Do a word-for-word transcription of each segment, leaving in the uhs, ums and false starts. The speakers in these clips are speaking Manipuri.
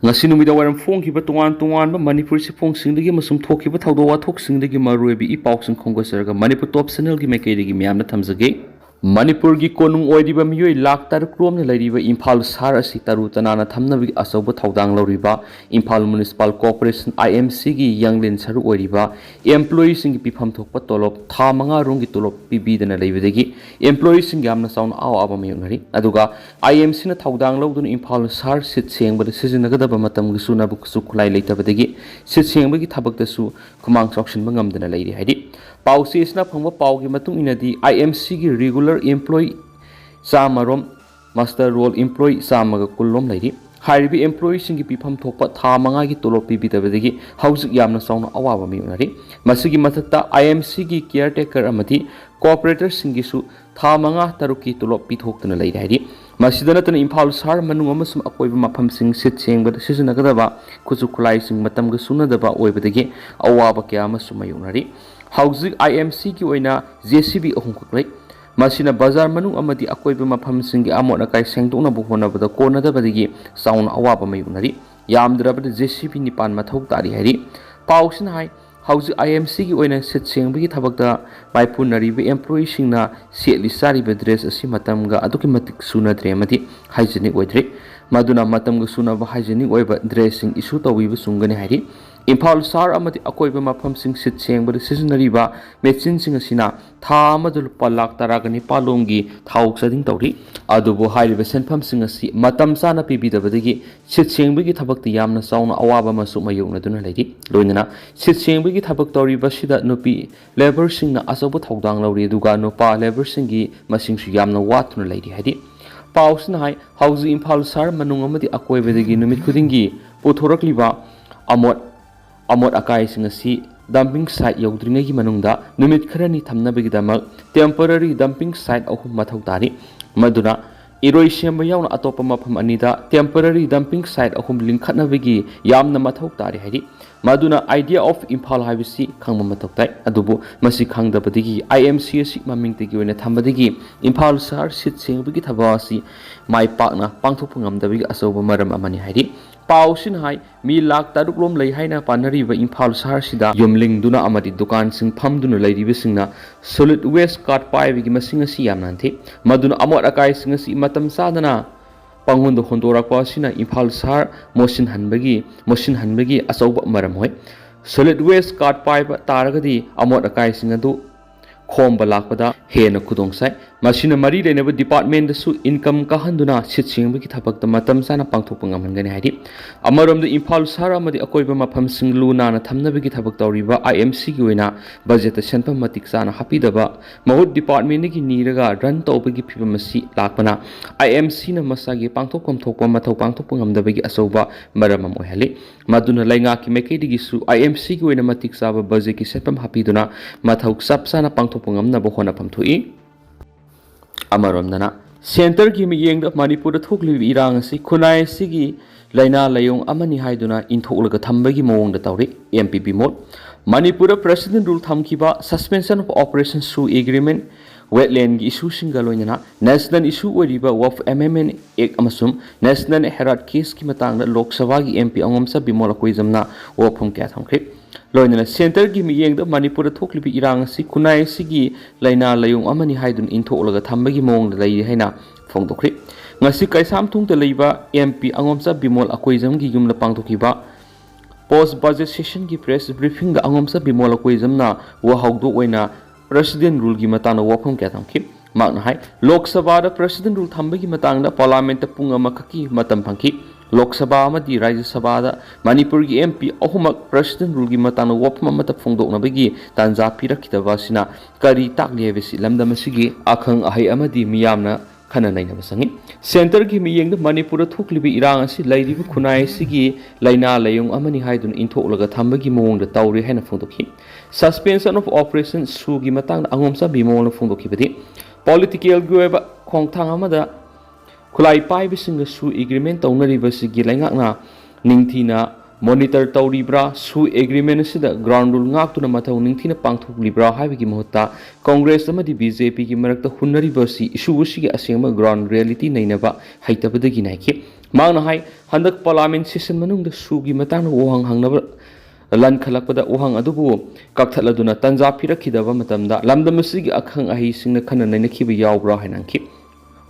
ꯉꯁꯤ ꯅꯨꯃꯤꯗꯥꯡ ꯋꯥꯏꯔꯝ ꯐꯣꯡꯈꯤꯕ ꯇꯣꯉꯥꯟ ꯇꯣꯉꯥꯟꯕ ꯃꯅꯤꯄꯨꯔ ꯆꯦꯐꯣꯡꯁꯤꯡꯗꯒꯤ ꯑꯃꯁꯨꯡ ꯊꯣꯛꯈꯤꯕ ꯊꯧꯗꯣꯛ ꯋꯥꯊꯣꯛꯁꯤꯡꯗꯒꯤ ꯃꯔꯨꯑꯣꯏꯕ ꯏ ꯄꯥꯎꯁꯤꯡ ꯈꯣꯝꯒꯠꯆꯔꯒ ꯃꯅꯤꯄꯨꯔ ꯇꯣꯞ ꯆꯦꯅꯦꯜꯒꯤ ꯃꯥꯏꯀꯩꯗꯒꯤ ꯃꯌꯥꯝꯗ ꯊꯝꯖꯒꯦ꯫ ꯃꯅꯤꯄꯨꯔꯒꯤ ꯀꯣꯅꯨꯡ ꯑꯣꯏꯔꯤꯕ ꯃꯤꯑꯣꯏ ꯂꯥꯈ ꯇꯔꯨꯛ ꯔꯣꯝꯅ ꯂꯩꯔꯤꯕ ꯏꯝꯐꯥꯜ ꯁꯍꯔ ꯑꯁꯤ ꯇꯔꯨ ꯇꯅꯥꯟꯅ ꯊꯝꯅꯕꯒꯤ ꯑꯆꯧꯕ ꯊꯧꯗꯥꯡ ꯂꯧꯔꯤꯕ Imphal municipal corporation, I M C ꯒꯤ ꯌꯥꯡꯂꯦꯟ ꯁꯔꯨꯛ ꯑꯣꯏꯔꯤꯕ employeeꯁꯤꯡꯒꯤ ꯄꯤꯐꯝ ꯊꯣꯛꯄ ꯇꯣꯂꯣꯞ, ꯊꯥ ꯃꯉꯥ ꯔꯣꯝꯒꯤ ꯇꯣꯂꯣꯞ ꯄꯤꯕꯤꯗꯅ ꯂꯩꯕꯗꯒꯤ employeeꯁꯤꯡ ꯌꯥꯝꯅ ꯆꯥꯎꯅ ꯑꯋꯥꯕ ꯃꯥꯌꯣꯛꯅꯔꯤ꯫ ꯑꯗꯨꯒ I M Cꯅ ꯊꯧꯗꯥꯡ ꯂꯧꯗꯨꯅ ꯏꯝꯐꯥꯜ ꯁꯍꯔ ꯁꯤꯠ ꯁꯦꯡꯕꯗ ꯁꯤꯖꯤꯟꯅꯒꯗꯕ ꯃꯇꯝꯒꯤ ꯆꯨꯅꯕ ꯈꯨꯠꯁꯨ ꯈꯨꯠꯂꯥꯏ ꯂꯩꯇꯕꯗꯒꯤ ꯁꯤꯠ ꯁꯦꯡꯕꯒꯤ ꯊꯕꯛꯇꯁꯨ ꯈꯨꯃꯥꯡ ꯆꯥꯎꯁꯤꯟꯕ ꯉꯝꯗꯅ ꯂꯩꯔꯤ ꯍꯥꯏꯔꯤ꯫ ꯄꯥꯎꯆꯦ ꯑꯁꯤꯅ ꯐꯪꯕ ꯄꯥꯎꯒꯤ ꯃꯇꯨꯡ ꯏꯟꯅꯗꯤ, I M Cꯒꯤ regular employee ꯆꯥꯝꯃ ꯔꯣꯝ, muster roll employee ꯆꯥꯝꯃꯒ ꯀꯨꯟ ꯔꯣꯝ ꯂꯩꯔꯤ꯫ ꯍꯥꯏꯔꯤꯕ employeeꯁꯤꯡꯒꯤ ꯄꯤꯐꯝ ꯊꯣꯛꯄ ꯊꯥ ꯃꯉꯥꯒꯤ ꯇꯣꯂꯣꯞ ꯄꯤꯕꯤꯗꯕꯗꯒꯤ ꯍꯧꯖꯤꯛ ꯌꯥꯝꯅ ꯆꯥꯎꯅ ꯑꯋꯥꯕ ꯃꯥꯌꯣꯛꯅꯔꯤ꯫ ꯃꯁꯤꯒꯤ ꯃꯊꯛꯇ, I M Cꯒꯤ caretaker ꯑꯃꯗꯤ co-operatorꯁꯤꯡꯒꯤꯁꯨ ꯊꯥ ꯃꯉꯥ ꯇꯔꯨꯛꯀꯤ ꯇꯣꯂꯣꯞ ꯄꯤꯊꯣꯛꯇꯨꯅ ꯂꯩꯔꯤ ꯍꯥꯏꯔꯤ꯫ ꯃꯁꯤꯗ ꯅꯠꯇꯅ, ꯏꯝꯐꯥꯜ ꯁꯍꯔ ꯃꯅꯨꯡ ꯑꯃꯁꯨꯡ ꯑꯀꯣꯏꯕ ꯃꯐꯝꯁꯤꯡ ꯁꯤꯠ ꯁꯦꯡꯕꯗ ꯁꯤꯖꯤꯟꯅꯒꯗꯕ ꯈꯨꯠꯁꯨ ꯈꯨꯠꯂꯥꯏꯁꯤꯡ ꯃꯇꯝꯒ ꯆꯨꯅꯗꯕ ꯑꯣꯏꯕꯗꯒꯤ ꯑꯋꯥꯕ ꯀꯌꯥ ꯑꯃꯁꯨ ꯃꯥꯌꯣꯛꯅꯔꯤ꯫ ꯍꯧꯖꯤꯛ I M Cꯒꯤ ꯑꯣꯏꯅ J C B ꯑꯍꯨꯝꯈꯛ ꯂꯩ꯫ ꯃꯁꯤꯅ ꯕꯖꯥꯔ ꯃꯅꯨꯡ ꯑꯃꯗꯤ ꯑꯀꯣꯏꯕ ꯃꯐꯝꯁꯤꯡꯒꯤ ꯑꯃꯣꯠ ꯑꯀꯥꯏ ꯁꯦꯡꯗꯣꯛꯅꯕ ꯍꯣꯠꯅꯕꯗ ꯀꯣꯟꯅꯗꯕꯗꯒꯤ ꯆꯥꯎꯅ ꯑꯋꯥꯕ ꯃꯥꯌꯣꯛꯅꯔꯤ꯫ ꯌꯥꯝꯗ꯭ꯔꯕꯗ J C B ꯅꯤꯄꯥꯟ ꯃꯊꯧ ꯇꯥꯔꯤ ꯍꯥꯏꯔꯤ꯫ ꯄꯥꯎꯁꯤꯅ ꯍꯥꯏ, ꯍꯧꯖꯤꯛ I M Cꯒꯤ ꯑꯣꯏꯅ ꯁꯤꯠ ꯁꯦꯡꯕꯒꯤ ꯊꯕꯛꯇ ꯃꯥꯏꯄꯨꯅꯔꯤꯕ employeeꯁꯤꯡꯅ ꯁꯦꯠꯂꯤ ꯆꯥꯔꯤꯕ dress ꯑꯁꯤ ꯃꯇꯝꯒ ꯑꯗꯨꯛꯀꯤ ꯃꯇꯤꯛ ꯆꯨꯅꯗ꯭ꯔꯦ ꯑꯃꯗꯤ hygienic ꯑꯣꯏꯗ꯭ꯔꯦ꯫ ꯃꯗꯨꯅ ꯃꯇꯝꯒ ꯆꯨꯅꯕ hygienic ꯑꯣꯏꯕ dressꯁꯤꯡ issue ꯇꯧꯕꯤꯕ ꯆꯨꯝꯒꯅꯤ ꯍꯥꯏꯔꯤ꯫ ꯏꯝꯐꯥꯜ ꯁꯍꯔ ꯑꯃꯗꯤ ꯑꯀꯣꯏꯕ ꯃꯐꯝꯁꯤꯡ ꯁꯤꯠ ꯁꯦꯡꯕꯗ ꯁꯤꯖꯤꯟꯅꯔꯤꯕ machineꯁꯤꯡ ꯑꯁꯤꯅ ꯊꯥ ꯑꯃꯗ ꯂꯨꯄꯥ ꯂꯥꯈ ꯇꯔꯥꯒ ꯅꯤꯄꯥꯜ ꯂꯣꯝꯒꯤ ꯊꯥꯎ ꯆꯥꯗꯤꯡ ꯇꯧꯔꯤ꯫ ꯑꯗꯨꯕꯨ ꯍꯥꯏꯔꯤꯕ ꯁꯦꯟꯐꯝꯁꯤꯡ ꯑꯁꯤ ꯃꯇꯝ ꯆꯥꯅ ꯄꯤꯕꯤꯗꯕꯗꯒꯤ ꯁꯤꯠ ꯁꯦꯡꯕꯒꯤ ꯊꯕꯛꯇ ꯌꯥꯝꯅ ꯆꯥꯎꯅ ꯑꯋꯥꯕ ꯑꯃꯁꯨ ꯃꯥꯌꯣꯛꯅꯗꯨꯅ ꯂꯩꯔꯤ꯫ ꯂꯣꯏꯅꯅ ꯁꯤꯠ ꯁꯦꯡꯕꯒꯤ ꯊꯕꯛ ꯇꯧꯔꯤꯕꯁꯤꯗ ꯅꯨꯄꯤ labourꯁꯤꯡꯅ ꯑꯆꯧꯕ ꯊꯧꯗꯥꯡ ꯂꯧꯔꯤ, ꯑꯗꯨꯒ ꯅꯨꯄꯥ labourꯁꯤꯡꯒꯤ ꯃꯁꯤꯡꯁꯨ ꯌꯥꯝꯅ ꯋꯥꯠꯇꯨꯅ ꯂꯩꯔꯤ ꯍꯥꯏꯔꯤ꯫ ꯄꯥꯎꯁꯤꯅ ꯍꯥꯏ, ꯍꯧꯖꯤꯛ ꯏꯝꯐꯥꯜ ꯁꯍꯔ ꯃꯅꯨꯡ ꯑꯃꯗꯤ ꯑꯀꯣꯏꯕꯗꯒꯤ ꯅꯨꯃꯤꯠ ꯈꯨꯗꯤꯡꯒꯤ ꯄꯨꯊꯣꯔꯛꯂꯤꯕ ꯑꯃꯣꯠ ꯑꯃꯣꯠ ꯑꯀꯥꯏꯁꯤꯡ ꯑꯁꯤ dumping site ꯌꯧꯗ꯭ꯔꯤꯉꯩꯒꯤ ꯃꯅꯨꯡꯗ ꯅꯨꯃꯤꯠ ꯈꯔꯅꯤ ꯊꯝꯅꯕꯒꯤꯗꯃꯛ temporary dumping site ꯑꯍꯨꯝ ꯃꯊꯧ ꯇꯥꯔꯤ꯫ ꯃꯗꯨꯅ ꯏꯔꯣꯏꯁꯦꯝꯕ ꯌꯥꯎꯅ ꯑꯇꯣꯞꯄ ꯃꯐꯝ ꯑꯅꯤꯗ temporary dumping site ꯑꯍꯨꯝ ꯂꯤꯡꯈꯠꯅꯕꯒꯤ ꯌꯥꯝꯅ ꯃꯊꯧ ꯇꯥꯔꯤ ꯍꯥꯏꯔꯤ꯫ ꯃꯗꯨꯅ Idea of Imphal ꯍꯥꯏꯕꯁꯤ ꯈꯪꯕ ꯃꯊꯧ ꯇꯥꯏ꯫ ꯑꯗꯨꯕꯨ ꯃꯁꯤ ꯈꯪꯗꯕꯗꯒꯤ I M C ꯑꯁꯤ ꯃꯃꯤꯡꯇꯒꯤ ꯑꯣꯏꯅ ꯊꯝꯕꯗꯒꯤ ꯏꯝꯐꯥꯜ ꯁꯍꯔ ꯁꯤꯠ ꯁꯦꯡꯕꯒꯤ ꯊꯕꯛ ꯑꯁꯤ ꯃꯥꯏ ꯄꯥꯛꯅ ꯄꯥꯡꯊꯣꯛꯄ ꯉꯝꯗꯕꯒꯤ ꯑꯆꯧꯕ ꯃꯔꯝ ꯑꯃꯅꯤ ꯍꯥꯏꯔꯤ꯫ ꯄꯥꯎꯁꯤꯅ ꯍꯥꯏ, ꯃꯤ ꯂꯥꯈ ꯇꯔꯨꯛ ꯔꯣꯝ ꯂꯩ ꯍꯥꯏꯅ ꯄꯥꯅꯔꯤꯕ ꯏꯝꯐꯥꯜ ꯁꯍꯔꯁꯤꯗ ꯌꯨꯝꯂꯤꯡꯗꯨꯅ ꯑꯃꯗꯤ ꯗꯨꯀꯥꯟꯁꯤꯡ ꯐꯝꯗꯨꯅ ꯂꯩꯔꯤꯕꯁꯤꯡꯅ solid waste card ꯄꯥꯏꯕꯒꯤ ꯃꯁꯤꯡ ꯑꯁꯤ ꯌꯥꯝꯅ ꯍꯟꯊꯩ꯫ ꯃꯗꯨꯅ ꯑꯃꯣꯠ ꯑꯀꯥꯏꯁꯤꯡ ꯑꯁꯤ ꯃꯇꯝ ꯆꯥꯗꯅ ꯄꯪꯍꯨꯟꯗ ꯍꯨꯟꯗꯣꯔꯛꯄ ꯑꯁꯤꯅ ꯏꯝꯐꯥꯜ ꯁꯍꯔ ꯃꯣꯠꯁꯤꯟꯍꯟꯕꯒꯤ, ꯃꯣꯠꯁꯤꯟꯍꯟꯕꯒꯤ ꯑꯆꯧꯕ ꯃꯔꯝ ꯑꯣꯏ꯫ Solid waste card ꯄꯥꯏꯕ ꯇꯥꯔꯒꯗꯤ ꯑꯃꯣꯠ ꯑꯀꯥꯏꯁꯤꯡ ꯑꯗꯨ ꯈꯣꯝꯕ ꯂꯥꯛꯄꯗ ꯍꯦꯟꯅ ꯈꯨꯗꯣꯡ ꯆꯥꯏ꯫ ꯃꯁꯤꯅ ꯃꯔꯤ ꯂꯩꯅꯕ departmentꯗꯁꯨ income ꯀꯥꯍꯟꯗꯨꯅ ꯁꯤꯠ ꯁꯦꯡꯕꯒꯤ ꯊꯕꯛꯇ ꯃꯇꯝ ꯆꯥꯅ ꯄꯥꯡꯊꯣꯛꯄ ꯉꯝꯍꯟꯒꯅꯤ ꯍꯥꯏꯔꯤ꯫ ꯑꯃꯔꯣꯝꯗ ꯏꯝꯐꯥꯜ ꯁꯍꯔ ꯑꯃꯗꯤ ꯑꯀꯣꯏꯕ ꯃꯐꯝꯁꯤꯡ ꯂꯨ ꯅꯥꯟꯅ ꯊꯝꯅꯕꯒꯤ ꯊꯕꯛ ꯇꯧꯔꯤꯕ I M Cꯒꯤ ꯑꯣꯏꯅ budgetꯇ ꯁꯦꯟꯐꯝ ꯃꯇꯤꯛ ꯆꯥꯅ ꯍꯥꯞꯄꯤꯗꯕ, ꯃꯍꯨꯠ departmentꯗꯒꯤ ꯅꯤꯔꯒ run ꯇꯧꯕꯒꯤ ꯐꯤꯕꯝ ꯑꯁꯤ ꯂꯥꯛꯄꯅ I M Cꯅ ꯃꯁꯥꯒꯤ ꯄꯥꯡꯊꯣꯛꯐꯝ ꯊꯣꯛꯄ ꯃꯊꯧ ꯄꯥꯡꯊꯣꯛꯄ ꯉꯝꯗꯕꯒꯤ ꯑꯆꯧꯕ ꯃꯔꯝ ꯑꯃ ꯑꯣꯏꯍꯜꯂꯤ꯫ ꯃꯗꯨꯅ ꯂꯩꯉꯥꯛꯀꯤ ꯃꯥꯏꯀꯩꯗꯒꯤꯁꯨ I M Cꯒꯤ ꯑꯣꯏꯅ ꯃꯇꯤꯛ ꯆꯥꯕ budgetꯀꯤ ꯁꯦꯟꯐꯝ ꯍꯥꯞꯄꯤꯗꯨꯅ ꯃꯊꯧ ꯆꯞ ꯆꯥꯅ ꯄꯥꯡꯊꯣꯛꯄ ꯉꯝꯅꯕ ꯍꯣꯠꯅꯐꯝ ꯊꯣꯛꯏ꯫ ꯑꯃꯔꯣꯝꯗꯅ centreꯒꯤ ꯃꯤꯠꯌꯦꯡꯗ ꯃꯅꯤꯄꯨꯔꯗ ꯊꯣꯛꯂꯤꯕ ꯏꯔꯥꯡ ꯑꯁꯤ ꯈꯨꯟꯅꯥꯏ ꯑꯁꯤꯒꯤ ꯂꯥꯏꯅꯥ ꯂꯥꯏꯌꯣꯡ ꯑꯃꯅꯤ ꯍꯥꯏꯗꯨꯅ ꯏꯟꯊꯣꯛꯂꯒ ꯊꯝꯕꯒꯤ ꯃꯑꯣꯡꯗ ꯇꯧꯔꯤ꯫ M P ꯕꯤꯃꯣꯜ, ꯃꯅꯤꯄꯨꯔꯗ President Rule ꯊꯝꯈꯤꯕ, Suspension of Operation ꯁꯨ Agreement, wetlandꯒꯤ issueꯁꯤꯡꯒ ꯂꯣꯏꯅꯅ national issue ꯑꯣꯏꯔꯤꯕ Waqf Amendment Act ꯑꯃꯁꯨꯡ national ꯍꯦꯔꯥꯠ caseꯀꯤ ꯃꯇꯥꯡꯗ ꯂꯣꯛ ꯁꯚꯥꯒꯤ M P ꯑꯉꯣꯝꯆꯥ ꯕꯤꯃꯣꯜ ꯑꯀꯣꯏꯖꯝꯅ ꯋꯥꯐꯝ ꯀꯌꯥ ꯊꯝꯈ꯭ꯔꯤ꯫ ꯂꯣꯏꯅꯅ centreꯒꯤ ꯃꯤꯠꯌꯦꯡꯗ ꯃꯅꯤꯄꯨꯔꯗ ꯊꯣꯛꯂꯤꯕ ꯏꯔꯥꯡ ꯑꯁꯤ ꯈꯨꯟꯅꯥꯏ ꯑꯁꯤꯒꯤ ꯂꯥꯏꯅꯥ ꯂꯥꯏꯌꯣꯡ ꯑꯃꯅꯤ ꯍꯥꯏꯗꯨꯅ ꯏꯟꯊꯣꯛꯂꯒ ꯊꯝꯕꯒꯤ ꯃꯑꯣꯡꯗ ꯂꯩꯔꯤ ꯍꯥꯏꯅ ꯐꯣꯡꯗꯣꯛꯈ꯭ꯔꯤ꯫ ꯉꯁꯤ ꯀꯩꯁꯥꯝꯊꯣꯡꯗ ꯂꯩꯕ M P ꯑꯉꯣꯝꯆꯥ ꯕꯤꯃꯣꯜ ꯑꯀꯣꯏꯖꯝꯒꯤ ꯌꯨꯝꯗ ꯄꯥꯡꯊꯣꯛꯈꯤꯕ post budget sessionꯒꯤ press briefingꯗ ꯑꯉꯣꯝꯆꯥ ꯕꯤꯃꯣꯜ ꯑꯀꯣꯏꯖꯝꯅ ꯋꯥꯍꯧꯗꯣꯛ ꯑꯣꯏꯅ President Ruleꯒꯤ ꯃꯇꯥꯡꯗ ꯋꯥꯐꯝ ꯀꯌꯥ ꯊꯝꯈꯤ꯫ ꯃꯍꯥꯛꯅ ꯍꯥꯏ, ꯂꯣꯛ ꯁꯚꯥꯗ President Rule ꯊꯝꯕꯒꯤ ꯃꯇꯥꯡꯗ Parliamentꯇ ꯄꯨꯡ ꯑꯃꯈꯛꯀꯤ ꯃꯇꯝ ꯐꯪꯈꯤ꯫ ꯂꯣꯛ ꯁꯚꯥ ꯑꯃꯗꯤ ꯔꯥꯖ꯭ꯌ ꯁꯚꯥꯗ ꯃꯅꯤꯄꯨꯔꯒꯤ M P ꯑꯍꯨꯝꯃꯛ President Ruleꯒꯤ ꯃꯇꯥꯡꯗ ꯋꯥꯐꯝ ꯑꯃꯠꯇ ꯐꯣꯡꯗꯣꯛꯅꯕꯒꯤ ꯇꯥꯟꯖꯥ ꯄꯤꯔꯛꯈꯤꯗꯕ ꯑꯁꯤꯅ ꯀꯔꯤ ꯇꯥꯛꯂꯤ ꯍꯥꯏꯕꯁꯤ ꯂꯝꯗꯝ ꯑꯁꯤꯒꯤ ꯑꯈꯪ ꯑꯍꯩ ꯑꯃꯗꯤ ꯃꯤꯌꯥꯝꯅ ꯈꯟꯅ ꯅꯩꯅꯕ ꯆꯪꯏ꯫ Centreꯒꯤ ꯃꯤꯠꯌꯦꯡꯗ ꯃꯅꯤꯄꯨꯔꯗ ꯊꯣꯛꯂꯤꯕ ꯏꯔꯥꯡ ꯑꯁꯤ ꯂꯩꯔꯤꯕ ꯈꯨꯟꯅꯥꯏ ꯑꯁꯤꯒꯤ ꯂꯥꯏꯅꯥ ꯂꯥꯏꯌꯣꯡ ꯑꯃꯅꯤ ꯍꯥꯏꯗꯨꯅ ꯏꯟꯊꯣꯛꯂꯒ ꯊꯝꯕꯒꯤ ꯃꯑꯣꯡꯗ ꯇꯧꯔꯤ ꯍꯥꯏꯅ ꯐꯣꯡꯗꯣꯛꯈꯤ꯫ Suspension of Operation ꯁꯨꯒꯤ ꯃꯇꯥꯡꯗ ꯑꯉꯣꯝꯆꯥ ꯕꯤꯃꯣꯜꯅ ꯐꯣꯡꯗꯣꯛꯈꯤꯕꯗꯤ, political ꯑꯣꯏꯕ ꯈꯣꯡꯊꯥꯡ ꯑꯃꯗ ꯈꯨꯠꯂꯥꯏ ꯄꯥꯏꯕꯁꯤꯡꯒ ꯁꯨ agreement ꯇꯧꯅꯔꯤꯕꯁꯤꯒꯤ ꯂꯩꯉꯥꯛꯅ ꯅꯤꯡꯊꯤꯅ ꯃꯣꯅꯤꯇꯔ ꯇꯧꯔꯤꯕ꯭ꯔꯥ? ꯁꯨ ꯑꯦꯒ꯭ꯔꯤꯃꯦꯟ ꯑꯁꯤꯗ ꯒ꯭ꯔꯥꯎꯟ ꯔꯨꯜ ꯉꯥꯛꯇꯨꯅ ꯃꯊꯧ ꯅꯤꯡꯊꯤꯅ ꯄꯥꯡꯊꯣꯛꯂꯤꯕ꯭ꯔꯥ ꯍꯥꯏꯕꯒꯤ ꯃꯍꯨꯠꯇ ꯀꯣꯡꯒ꯭ꯔꯦꯁ ꯑꯃꯗꯤ ꯕꯤ ꯖꯦ ꯄꯤꯒꯤ ꯃꯔꯛꯇ ꯍꯨꯟꯅꯔꯤꯕ ꯑꯁꯤ ꯏꯁꯨ ꯑꯁꯤꯒꯤ ꯑꯁꯦꯡꯕ ꯒ꯭ꯔꯥꯎꯟ ꯔꯤꯌꯦꯂꯤꯇꯤ ꯅꯩꯅꯕ ꯍꯩꯇꯕꯗꯒꯤꯅꯤ ꯍꯥꯏꯈꯤ꯫ ꯃꯍꯥꯛꯅ ꯍꯥꯏ, ꯍꯟꯗꯛ ꯄꯥꯔꯂꯥꯃꯦꯟ ꯁꯦꯁꯟ ꯃꯅꯨꯡꯗ ꯁꯨꯒꯤ ꯃꯇꯥꯡꯗ ꯋꯥꯍꯪ ꯍꯪꯅꯕ ꯂꯟꯈꯠꯂꯛꯄꯗ ꯋꯥꯍꯪ ꯑꯗꯨꯕꯨ ꯀꯛꯊꯠꯂꯗꯨꯅ ꯇꯟꯖꯥ ꯄꯤꯔꯛꯈꯤꯗꯕ ꯃꯇꯝꯗ ꯂꯝꯗꯝ ꯑꯁꯤꯒꯤ ꯑꯈꯪ ꯑꯍꯩꯁꯤꯡꯅ ꯈꯟꯅ ꯅꯩꯅꯈꯤꯕ ꯌꯥꯎꯕ꯭ꯔꯥ ꯍꯥꯏꯅ ꯍꯪꯈꯤ꯫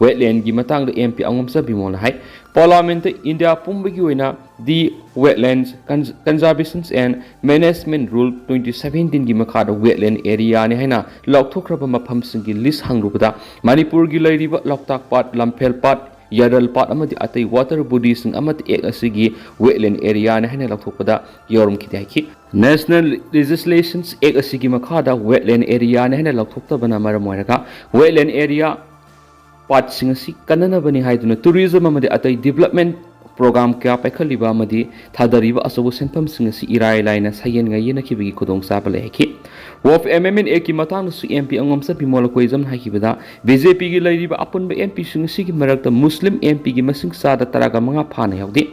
ꯋꯦꯠꯂꯦꯟꯒꯤ ꯃꯇꯥꯡꯗ ꯑꯦꯝ ꯄꯤ ꯑꯉꯣꯝꯆꯥ ꯕꯤꯃꯣꯜꯅ ꯍꯥꯏ, ꯄꯥꯔꯂꯥꯃꯦꯟꯠꯇ ꯏꯟꯗꯤꯌꯥ ꯄꯨꯝꯕꯒꯤ ꯑꯣꯏꯅ ꯗꯤ Wetlands Cons-, Conservation and Management Rule twenty seventeen ꯒꯤ ꯃꯈꯥꯗ ꯋꯦꯠꯂꯦꯟ ꯑꯦꯔꯤꯌꯥꯅꯤ ꯍꯥꯏꯅ ꯂꯥꯎꯊꯣꯛꯈ꯭ꯔꯕ ꯃꯐꯝꯁꯤꯡꯒꯤ ꯂꯤꯁ ꯍꯪꯂꯨꯕꯗ ꯃꯅꯤꯄꯨꯔꯒꯤ ꯂꯩꯔꯤꯕ ꯂꯣꯛꯇꯥꯛ ꯄꯥꯠ, ꯂꯝꯐꯦꯜ ꯄꯥꯠ, ꯌꯥꯔꯜ ꯄꯥꯠ ꯑꯃꯗꯤ ꯑꯇꯩ ꯋꯥꯇꯔ ꯕꯣꯗꯤꯁꯤꯡ ꯑꯃꯠꯇ ꯑꯦꯛ ꯑꯁꯤꯒꯤ ꯋꯦꯠꯂꯦꯟ ꯑꯦꯔꯤꯌꯥꯅꯤ ꯍꯥꯏꯅ ꯂꯥꯎꯊꯣꯛꯄꯗ ꯌꯥꯎꯔꯝꯈꯤꯗꯦ ꯍꯥꯏꯈꯤ꯫ ꯅꯦꯁꯅꯦꯜ ꯂꯦꯖꯤꯁꯂꯦꯁꯟꯁ ꯑꯦꯛ ꯑꯁꯤꯒꯤ ꯃꯈꯥꯗ ꯋꯦꯠꯂꯦꯟ ꯑꯦꯔꯤꯌꯥꯅꯤ ꯍꯥꯏꯅ ꯂꯥꯎꯊꯣꯛꯇꯕꯅ ꯃꯔꯝ ꯑꯣꯏꯔꯒ ꯋꯦꯠꯂꯦꯟ ꯑꯦꯔꯤꯌꯥ ꯄꯥꯠꯁꯤꯡ ꯑꯁꯤ ꯀꯟꯅꯅꯕꯅꯤ ꯍꯥꯏꯗꯨꯅ ꯇꯨꯔꯤꯖꯝ ꯑꯃꯗꯤ ꯑꯇꯩ ꯗꯤꯕꯂꯞꯃꯦꯟꯠ ꯄ꯭ꯔꯣꯒ꯭ꯔꯥꯝ ꯀꯌꯥ ꯄꯥꯏꯈꯠꯂꯤꯕ ꯑꯃꯗꯤ ꯊꯥꯗꯔꯤꯕ ꯑꯆꯧꯕ ꯁꯦꯟꯐꯝꯁꯤꯡ ꯑꯁꯤ ꯏꯔꯥꯏ ꯂꯥꯏꯅ ꯁꯥꯌꯦꯟ ꯉꯥꯌꯦꯟꯅꯈꯤꯕꯒꯤ ꯈꯨꯗꯣꯡꯆꯥꯕ ꯂꯩ ꯍꯥꯏꯈꯤ꯫ ꯋꯥꯐ ꯑꯦꯃꯦꯟꯃꯦꯟꯠ ꯑꯦꯛꯀꯤ ꯃꯇꯥꯡꯗꯁꯨ M P ꯑꯉꯣꯝꯆꯥ Bimol ꯀꯣꯏꯖꯝꯅ ꯍꯥꯏꯈꯤꯕꯗ, B J ꯄꯤꯒꯤ ꯂꯩꯔꯤꯕ ꯑꯄꯨꯟꯕ ꯑꯦꯝ ꯄꯤꯁꯤꯡ ꯑꯁꯤꯒꯤ ꯃꯔꯛꯇ ꯃꯨꯁꯂꯤꯝ ꯑꯦꯝ ꯄꯤꯒꯤ ꯃꯁꯤꯡ ꯆꯥꯗ ꯇꯔꯥꯒ ꯃꯉꯥ ꯐꯥꯅ ꯌꯥꯎꯗꯦ꯫